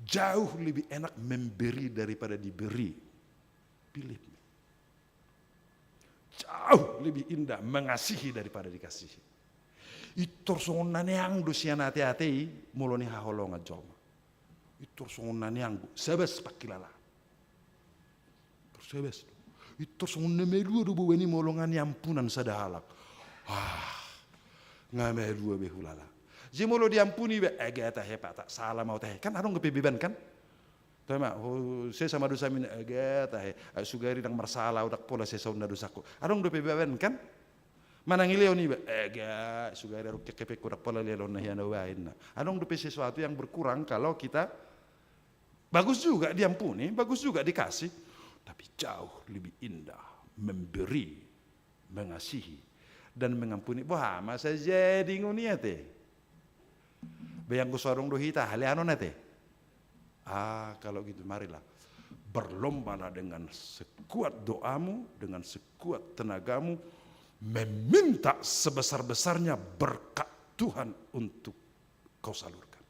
Jauh lebih enak memberi daripada diberi. Believe me. Jauh lebih indah mengasihi daripada dikasihi. Intor songon na neang do sian ateate i molo nihaholongan jolma. Intor songon na neang do, sabas pangkilalaan. Intor sabas do. Intor songon na malua do boban i molo nga niampunan sada halak. Ah, nga malua be hulala. Jadi molo diampuni be, ega tahe Pak, sala ma au tahe. Kan adong dope beban kan? Tahe ma, ho, sesa ma dosami, ega tahe. Ai sugari ndang marsala au, ndang pola sesa au na dosangku. Adong dope beban kan? Manang dilehon iba, ega, sugari adong kekepengku, ndang pola lehon na hea na hubahen na. Adong dope sesuatu yang berkurang kalau kita, bagus juga diampuni, bagus juga dikasih, tapi jauh lebih indah memberi, mengasihi, dan mengampuni. Boha ma sai jadi ngoni ate. Be anggo so adong do hita, haleanon ate. Ah, kalau gitu marilah. Berlombalah dengan sekuat doamu, dengan sekuat tenagamu, meminta sebesar-besarnya berkat Tuhan untuk kau salurkan.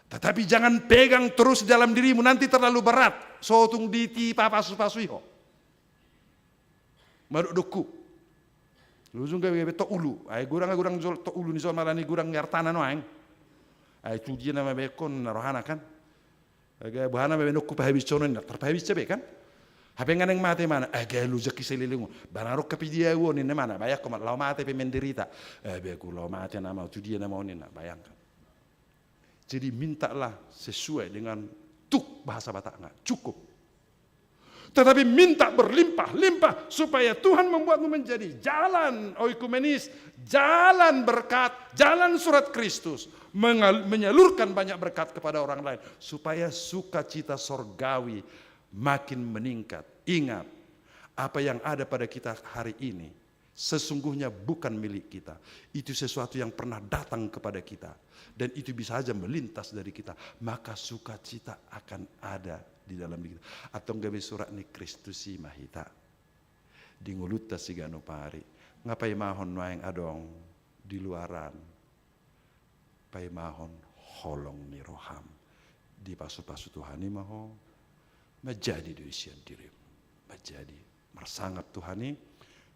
Tetapi jangan pegang terus dalam dirimu, nanti terlalu berat. So tung ditipa pasu-pasu i ho. Madokdokku. Ujung gabe, gabe tok ulu. Ai godang, godang jol, tok ulu ni jolma alani godang ni artana nuaeng. Ai tu dia nama baenkon na rohana kan. Aga boha nama baenonku pahabishon on, na tarpahabisha be kan. Hape nga naeng mate ma na, aga lojak i saleleng on. Ba na rongkap i dia au on ninna ma na, bayangkon ma, laho mate pe menderita. Eh, be ku laho mate nama, tu dia nama on ninna, bayangkan. Jadi mintalah sesuai dengan, tuk bahasa Batakna, cukup. Tetapi minta berlimpah-limpah supaya Tuhan membuatmu menjadi jalan oikumenis, jalan berkat, jalan surat Kristus, mengal-, menyalurkan banyak berkat kepada orang lain supaya sukacita sorgawi makin meningkat. Ingat, apa yang ada pada kita hari ini sesungguhnya bukan milik kita. Itu sesuatu yang pernah datang kepada kita. Dan itu bisa saja melintas dari kita. Maka sukacita akan ada di dalam diri kita. Antong gabe surat ni Kristus i ma hita. Di ngolunta siganup ari. Nga paimahon nuaeng adong di luaran. Paimahon holong ni roham. Dipasu-pasu Tuhan i ma ho. Manjadi do i sian dirim. Manjadi. Marsangap Tuhan i,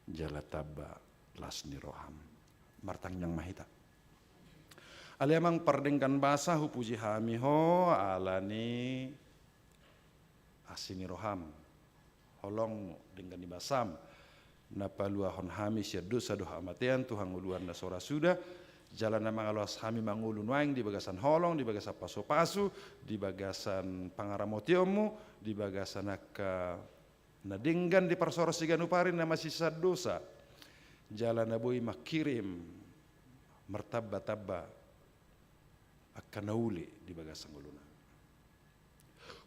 jala tamba las ni roham. Martangiang ma hita. Ale Amang pardenggan basa, hupuji hami ho, ala ni asi ni roham. Holongmu, denggan ni basam, na paluahon hami sian dosa dohot hamatean tu hangoluan na so ra suda, jala na mangaloas hami mangolu nuaeng di bagasan holong, di bagasan pasu-pasu, di bagasan pangaramotionmu, di bagasan angka na denggan diparsorot siganup ari na masisean dosa, jala na boi mangkirim martamba-tamba angka na uli di bagasan ngoluna.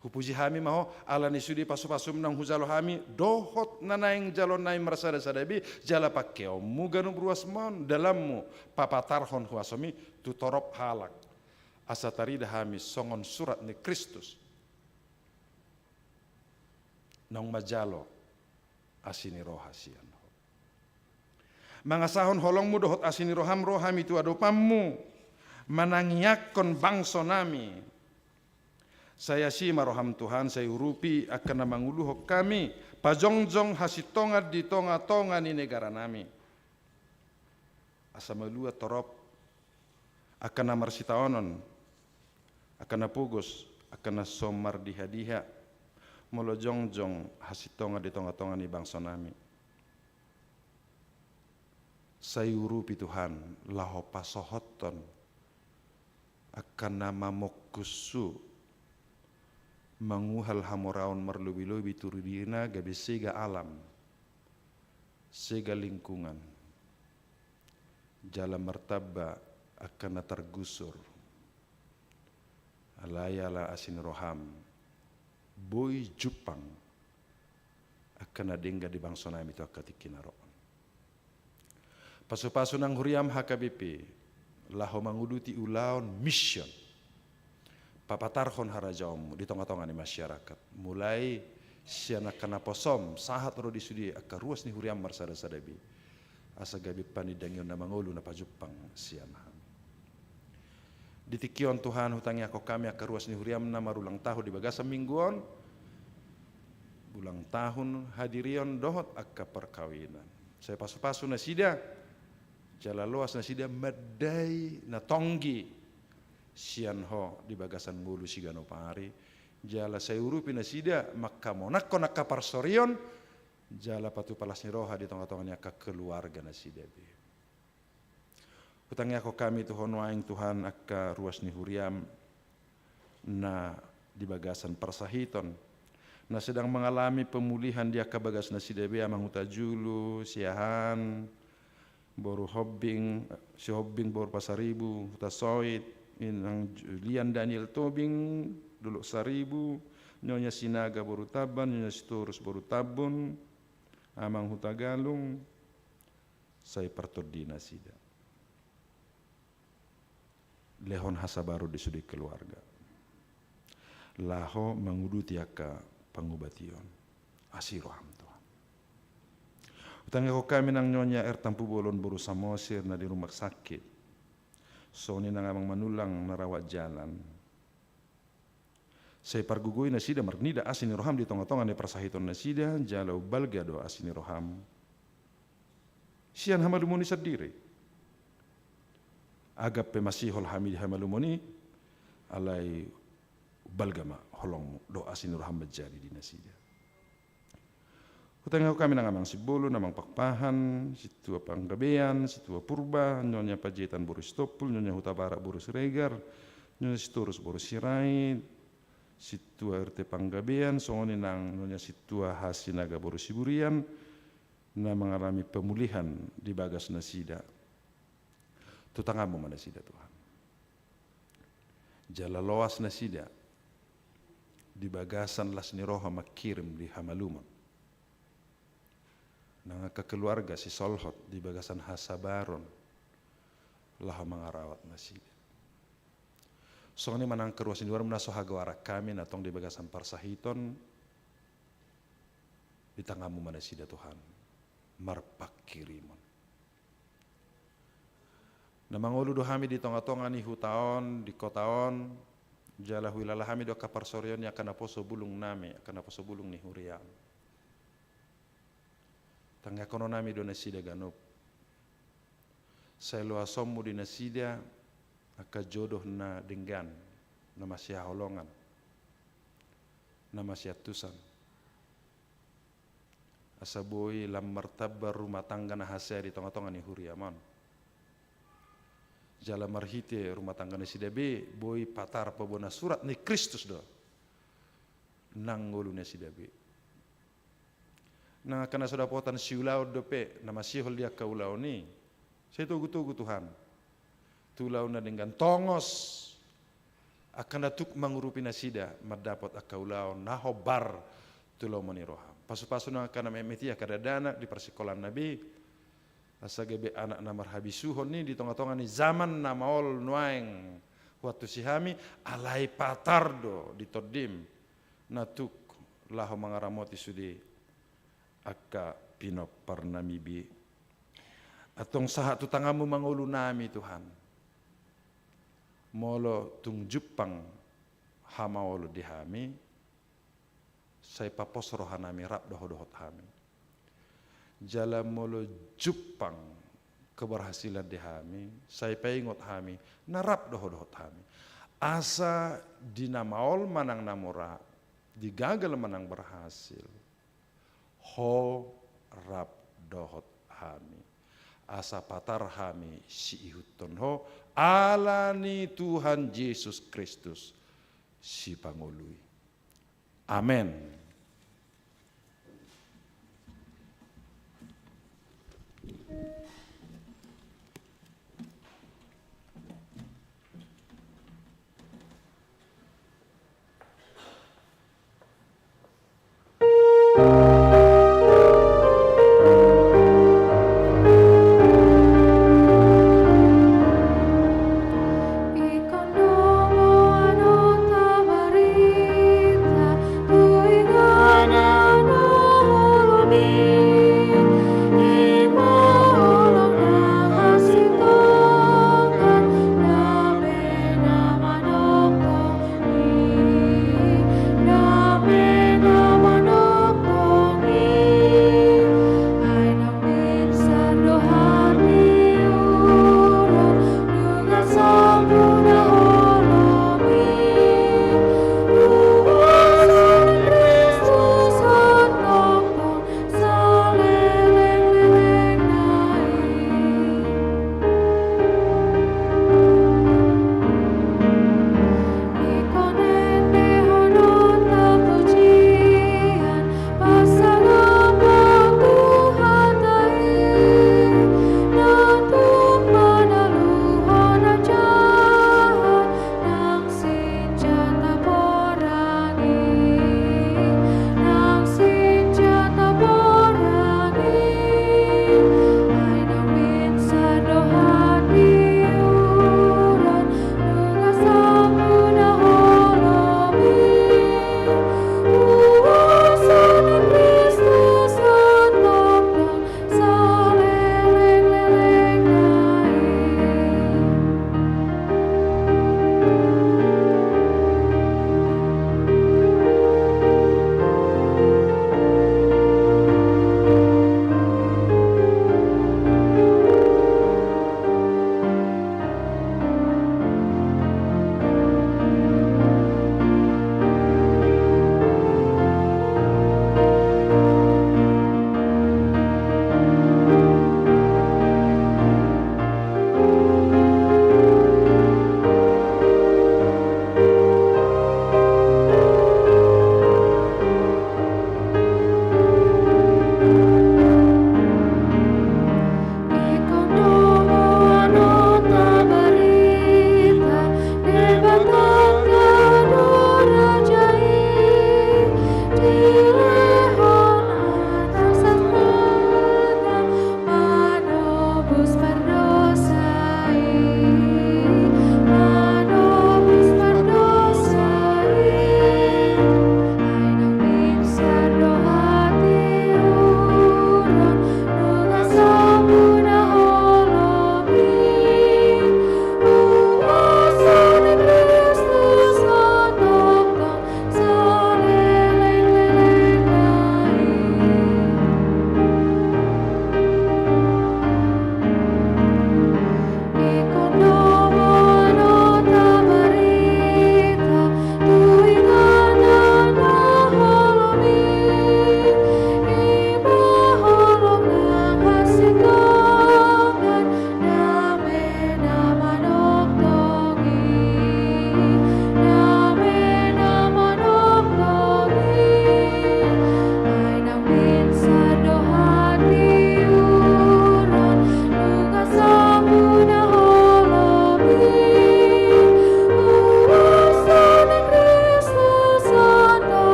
Hupuji hami ma ho, ala ni sude pasu-pasum naung hujalo hami, dohot na naeng jaloonnami marsada-sada be, jala pangkeonmu ganup ruas ma on, dalanmu papatarhon huasomi tu torop halak. Asa tarida hami songon surat ni Kristus. Naung manjalo asi ni roha sian ho. Mangasahon holongmu dohot asi ni roham ro hami tu adopanmu, manangiangkon bangsonami. Sai asi ma roham Tuhan, sai urupi angka na manguluhon hami, pajongjong hasintongan di tonga-tonga ni negaranami. Asa malua torop angka na marsitaonon, angka na pogos, angka na so mardiha-diha, molo jongjong hasintongan di tonga-tonga ni bangsonami. Sai urupi Tuhan, laho pasohothon angka na mamongkus Ho, manguhal hamoraon marlobi-lobi tu dirina gabe sega alam. Sega lingkungan, jala martamba angka na targusur. Alai ala asi ni roham, boi jumpang angka na denggan di bangso nami tu angka tingki na ro on. Pasupasu nang huriam H K B P, laho manguduti ulaon mission, papatarhon harajaonmu di tongatonga ni masyarakat. Mulai sian angka naposom, sahat ro di sude angka ruas ni huriam marsadasada be. Asa gabe panindangion na mangolu na pajumpang sian hami. Di tingki on Tuhan, hutangiangkon hami angka ruas ni huriam na marulang tahun di bagasan minggu on, ulang tahun hadirion dohot angka parkawinan. Sai pasupasu nasida, jala loas nasida mandai na tonggi sian Ho di bagasan ngolu siganup ari, jala sai urupi nasida mangkamonangkon angka parsorion, jala patupa las ni roha di tongatonga ni angka keluarga nasida be. Hutangiangkon hami tu Ho nuaeng Tuhan angka ruas ni huriam na di bagasan parsahiton, na sedang mangalami pemulihan di angka bagas nasida be, Amang Hutajulu, Siahaan, boru Hombing, Sihombing boru Pasaribu, Hutasoit, Inang Julian Daniel Tobing, Dolok Saribu, Nyonya Sinaga boru Tambun, Nyonya Sitorus boru Tambun, Amang Hutagalung, sai partondi nasida. Lehon hasabaron di sude keluarga laho manguduti angka pangubation. Asi roham Tuhan. Hutangiangkon hami nang Nyonya R Tampubolon boru Samosir na di rumah sakit. Songon i nang Amang Manulang na rawat jalan. Sai pargogoi nasida marnida asi ni roham di tongatonga ni parsahiton nasida, jala umbalga do asi ni roham sian hamalumon i sandiri. Agap pe masihol hami di hamalumon i, alai umbalga ma holongmu dohot asi ni roham manjadi di nasida. Hutangiangkon hami nang Amang Simbolon, Amang Pakpahan, Sintua Panggabean, Sintua Purba, Nyonya Panjaitan boru Sitompul, Nyonya Hutabarat boru Siregar, Nyonya Sitorus boru Sirait, Sintua R T Panggabean, songon i nang Nyonya Sintua Hasinaga boru Siburian, na mangalami pemulihan di bagas nasida. Tu tanganmu ma nasida Tuhan. Jala loas nasida di bagasan las ni roha mangkirim di hamalumon. Nang angka keluarga sisolhot di bagasan hasabaron laho mangarawat nasida. Songon i ma nang angka ruas ni huriam na so hagoaran hami na tong di bagasan parsahiton, di tanganmu ma nasida Tuhan, marpangkirimon. Na mangolu do hami di tongatonga ni huta on, di kota on, jala huhilala hami do angka parsorion ni angka naposo bulung nami, angka naposo bulung ni huriam. Tangiangkonon nami do nasida ganup. Sai loasonmu di nasida angka jodoh na denggan, na masihaholongan, na masiantusan. Asa boi lam martamba rumah tangga na hasea di tongatonga ni huriam on. Jala marhite rumah tangga nasida be, boi patar pabona surat ni Kristus do nang ngolu nasida be. Nang angka na so dapotan siulaon dope, na masihol di angka ulaon i, sai togutogu Tuhan tu ulaon na denggan, tongos angka na tuk mangurupi nasida mandapot angka ulaon na hombar tu lomo ni roham. Pasupasu nang angka na metmet i, angka dakdanak di parsingkolaan na be, asa gabe anak na marhabisuhon i di tongatonga ni zaman na maol nuaeng huantusi hami, alai patar do di tondim na tuk laho mangaramoti sude angka pinompar nami be. Antong sahat tu tanganmu ma ngolu nami Tuhan. Molo tung jumpang hamaolon di hami, sai papos roha nami, rap do ho dohot hami. Jala molo jumpang keberhasilan di hami, sai paingot hami, na rap do ho dohot hami. Asa di na maol manang na mora, di gagal manang berhasil, ho rap dohot hami. Asa patar hami siihuthon ho, ala ni Tuhan Jesus Kristus Sipangolu i. Amen.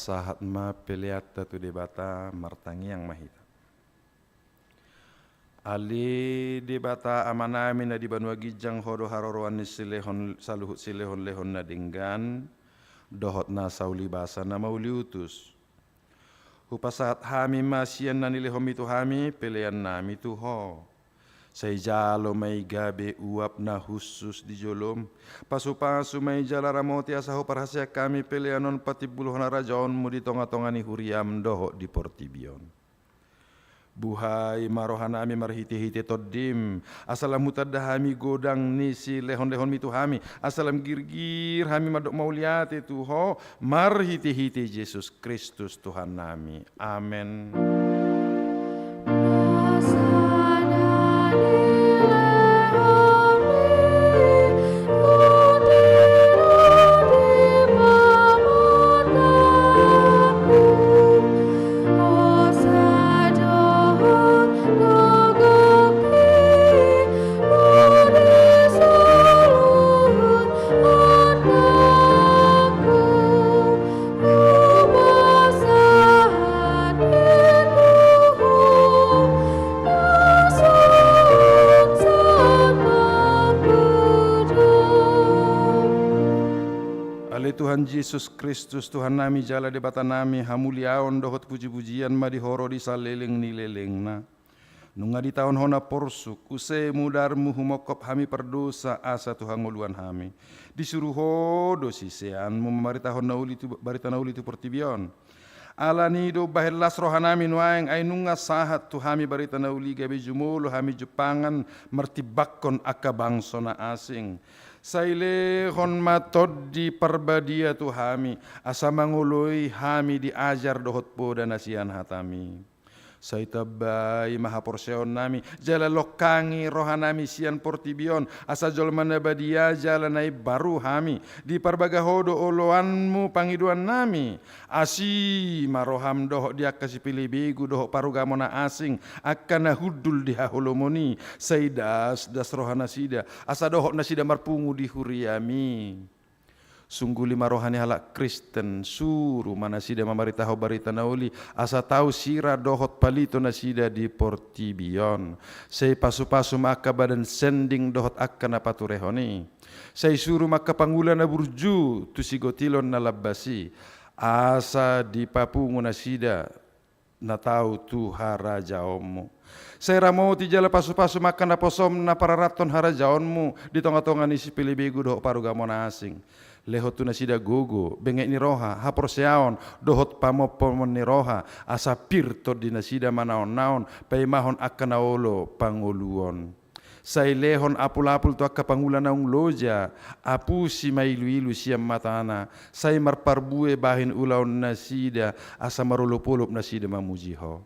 Sahat ma peleanta tu Debata, martangiang ma hita. Ale Debata Amanami na di banua ginjang, Ho do haroroan ni silehon, saluhut silehonlehon na denggan dohot nasa ulibasa na mauliutus. Hupasahat hami ma sian na nilehonMi tu hami peleannami tu Ho. Sai jalo ma i gabe uap na hushus di joloM. Pasupasu ma i jala ramoti asa huparhaseang hami pelean on patimbulhon harajaonMu di tongatonga ni huriaM dohot di portibi on. Buhai ma rohanami marhitehite TondiM, asa lam hutanda hami godang ni silehonlehonMi tu hami, asa lam girgir hami mandok mauliate tu Ho, marhitehite Jesus Kristus Tuhannami. Amen. Ale Tuhan Jesus Kristus, Tuhannami jala Debatanami, hamuliaon dohot pujipujian ma di Ho ro di saleleng ni lelengna. Nunga ditaon Ho na porsuk, use mudarMu humongkop hami pardosa asa tu hangoluan hami. Disuru Ho do siseanMu mamaritahon na uli tu, barita na uli tu portibi on. Alani i do umbahen las rohanami nuaeng, ai nunga sahat tu hami barita na uli gabe jumolo hami jumpangan martimbangkon angka bangso na asing. Sai lehon ma Tondi Parbadia tu hami, asa mangoloi hami di ajar dohot poda na sian hataMi. Sai tambai ma haporseaonnami, jala longkangi rohanami sian portibi on, asa jolma na badia jala na imbaru hami. Diparbaga Ho do oloanMu pangidoannami. Asi ma rohaM dohot di angka sipelebegu dohot parugamo na asing, angka na hundul di haholomon i, sai dasdas rohanasida, asa dohot nasida marpungu di huriaMi. Sungguli ma roha ni halak Kristen, suru ma nasida mamaritahon barita na uli, asa tau sira dohot palito nasida di portibi on. Sai pasupasu ma angka badan sending dohot angka na paturehon i. Sai suru ma angka pangula na burju tu sigotilon na lambas i, asa dipapungu nasida na tau tu harajaonMu. Sai ramoti jala pasupasu ma angka naposoM na pararathon harajaonMu di tongatonga ni sipelebegu dohot parugamo na asing. Lehon tu nasida gogo, benget ni roha, haporseaon, dohot pamompomon ni roha, asa pir tondinasida manaonnaon paimahon angka na olo pangoluon. Sai lehon apulapul tu angka pangula naung loja, apusi ma iluilu sian matana, sai marparbue bahen ulaonnasida, asa marolopolop nasida mamuji Ho.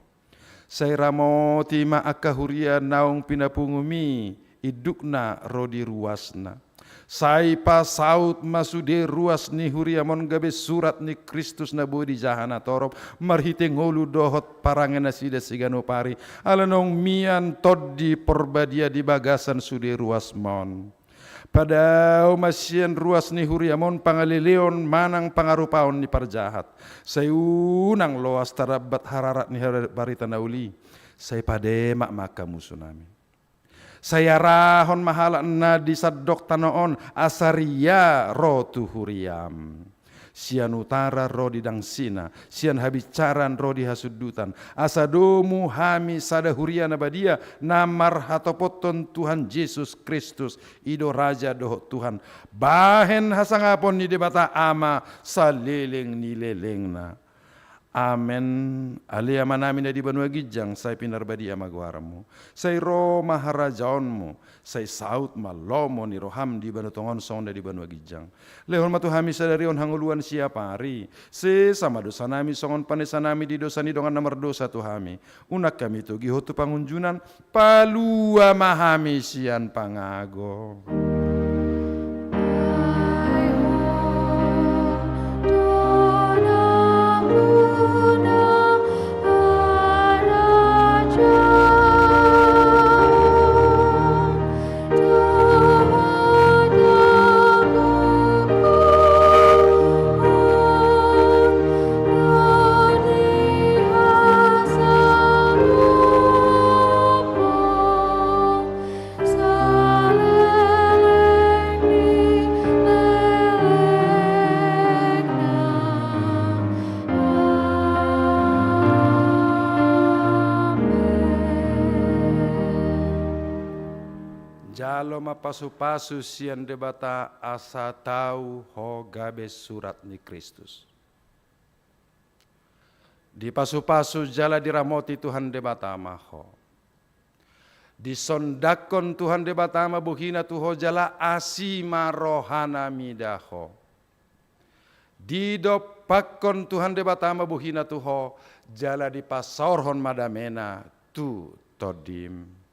Sai ramoti ma angka huria naung pinapunguMi, indukna ro di ruasna. Sai pasaut ma sude ruas ni huriaM on gabe surat ni Kristus na boi dijaha natorop, marhite ngolu dohot parangenasida siganup ari, ala naung mian Tondi Parbadia di bagasan sude ruasMon. Padao ma sian ruas ni huriaM on pangaleleon manang pangarupaon ni parjahat. Sai unang loas tarambat hararat ni hara-, barita na uli. Sai pademak ma angka musunami. Sai arahon ma halak na di sandok tano on, asa ria ro tu huriaM. Sian utara ro di dangsina, sian habinsaran ro di hasundutan, asa domu hami sada huria na badia, na marhatopothon Tuhan Jesus Kristus, i do Raja dohot Tuhan, bahen hasangapon ni Debata Ama saleleng ni lelengna. Amen. Ale Amanami na di banua ginjang, sai pinarbadia ma goarMu. Sai ro ma harajaonMu, sai saut ma lomo ni rohaM di banua tonga on songon na di banua ginjang. Lehon ma tu hami sadari on hangoluan siapari. Sesa ma dosanami songon panesanami di dosa ni dongan na mardosa tu hami. Unang hami togihon tu pangunjunan, palua ma hami sian pangago. Jalo ma pasu-pasu sian Debata asa tau ho gabe surat ni Kristus. Dipasu-pasu jala diramoti Tuhan Debata ma ho. Disondangkon Tuhan Debata ma bohina tu ho jala asi ma rohana mida ho. Didompakkon Tuhan Debata ma bohina tu ho jala dipasaorhon ma damena tu tondim.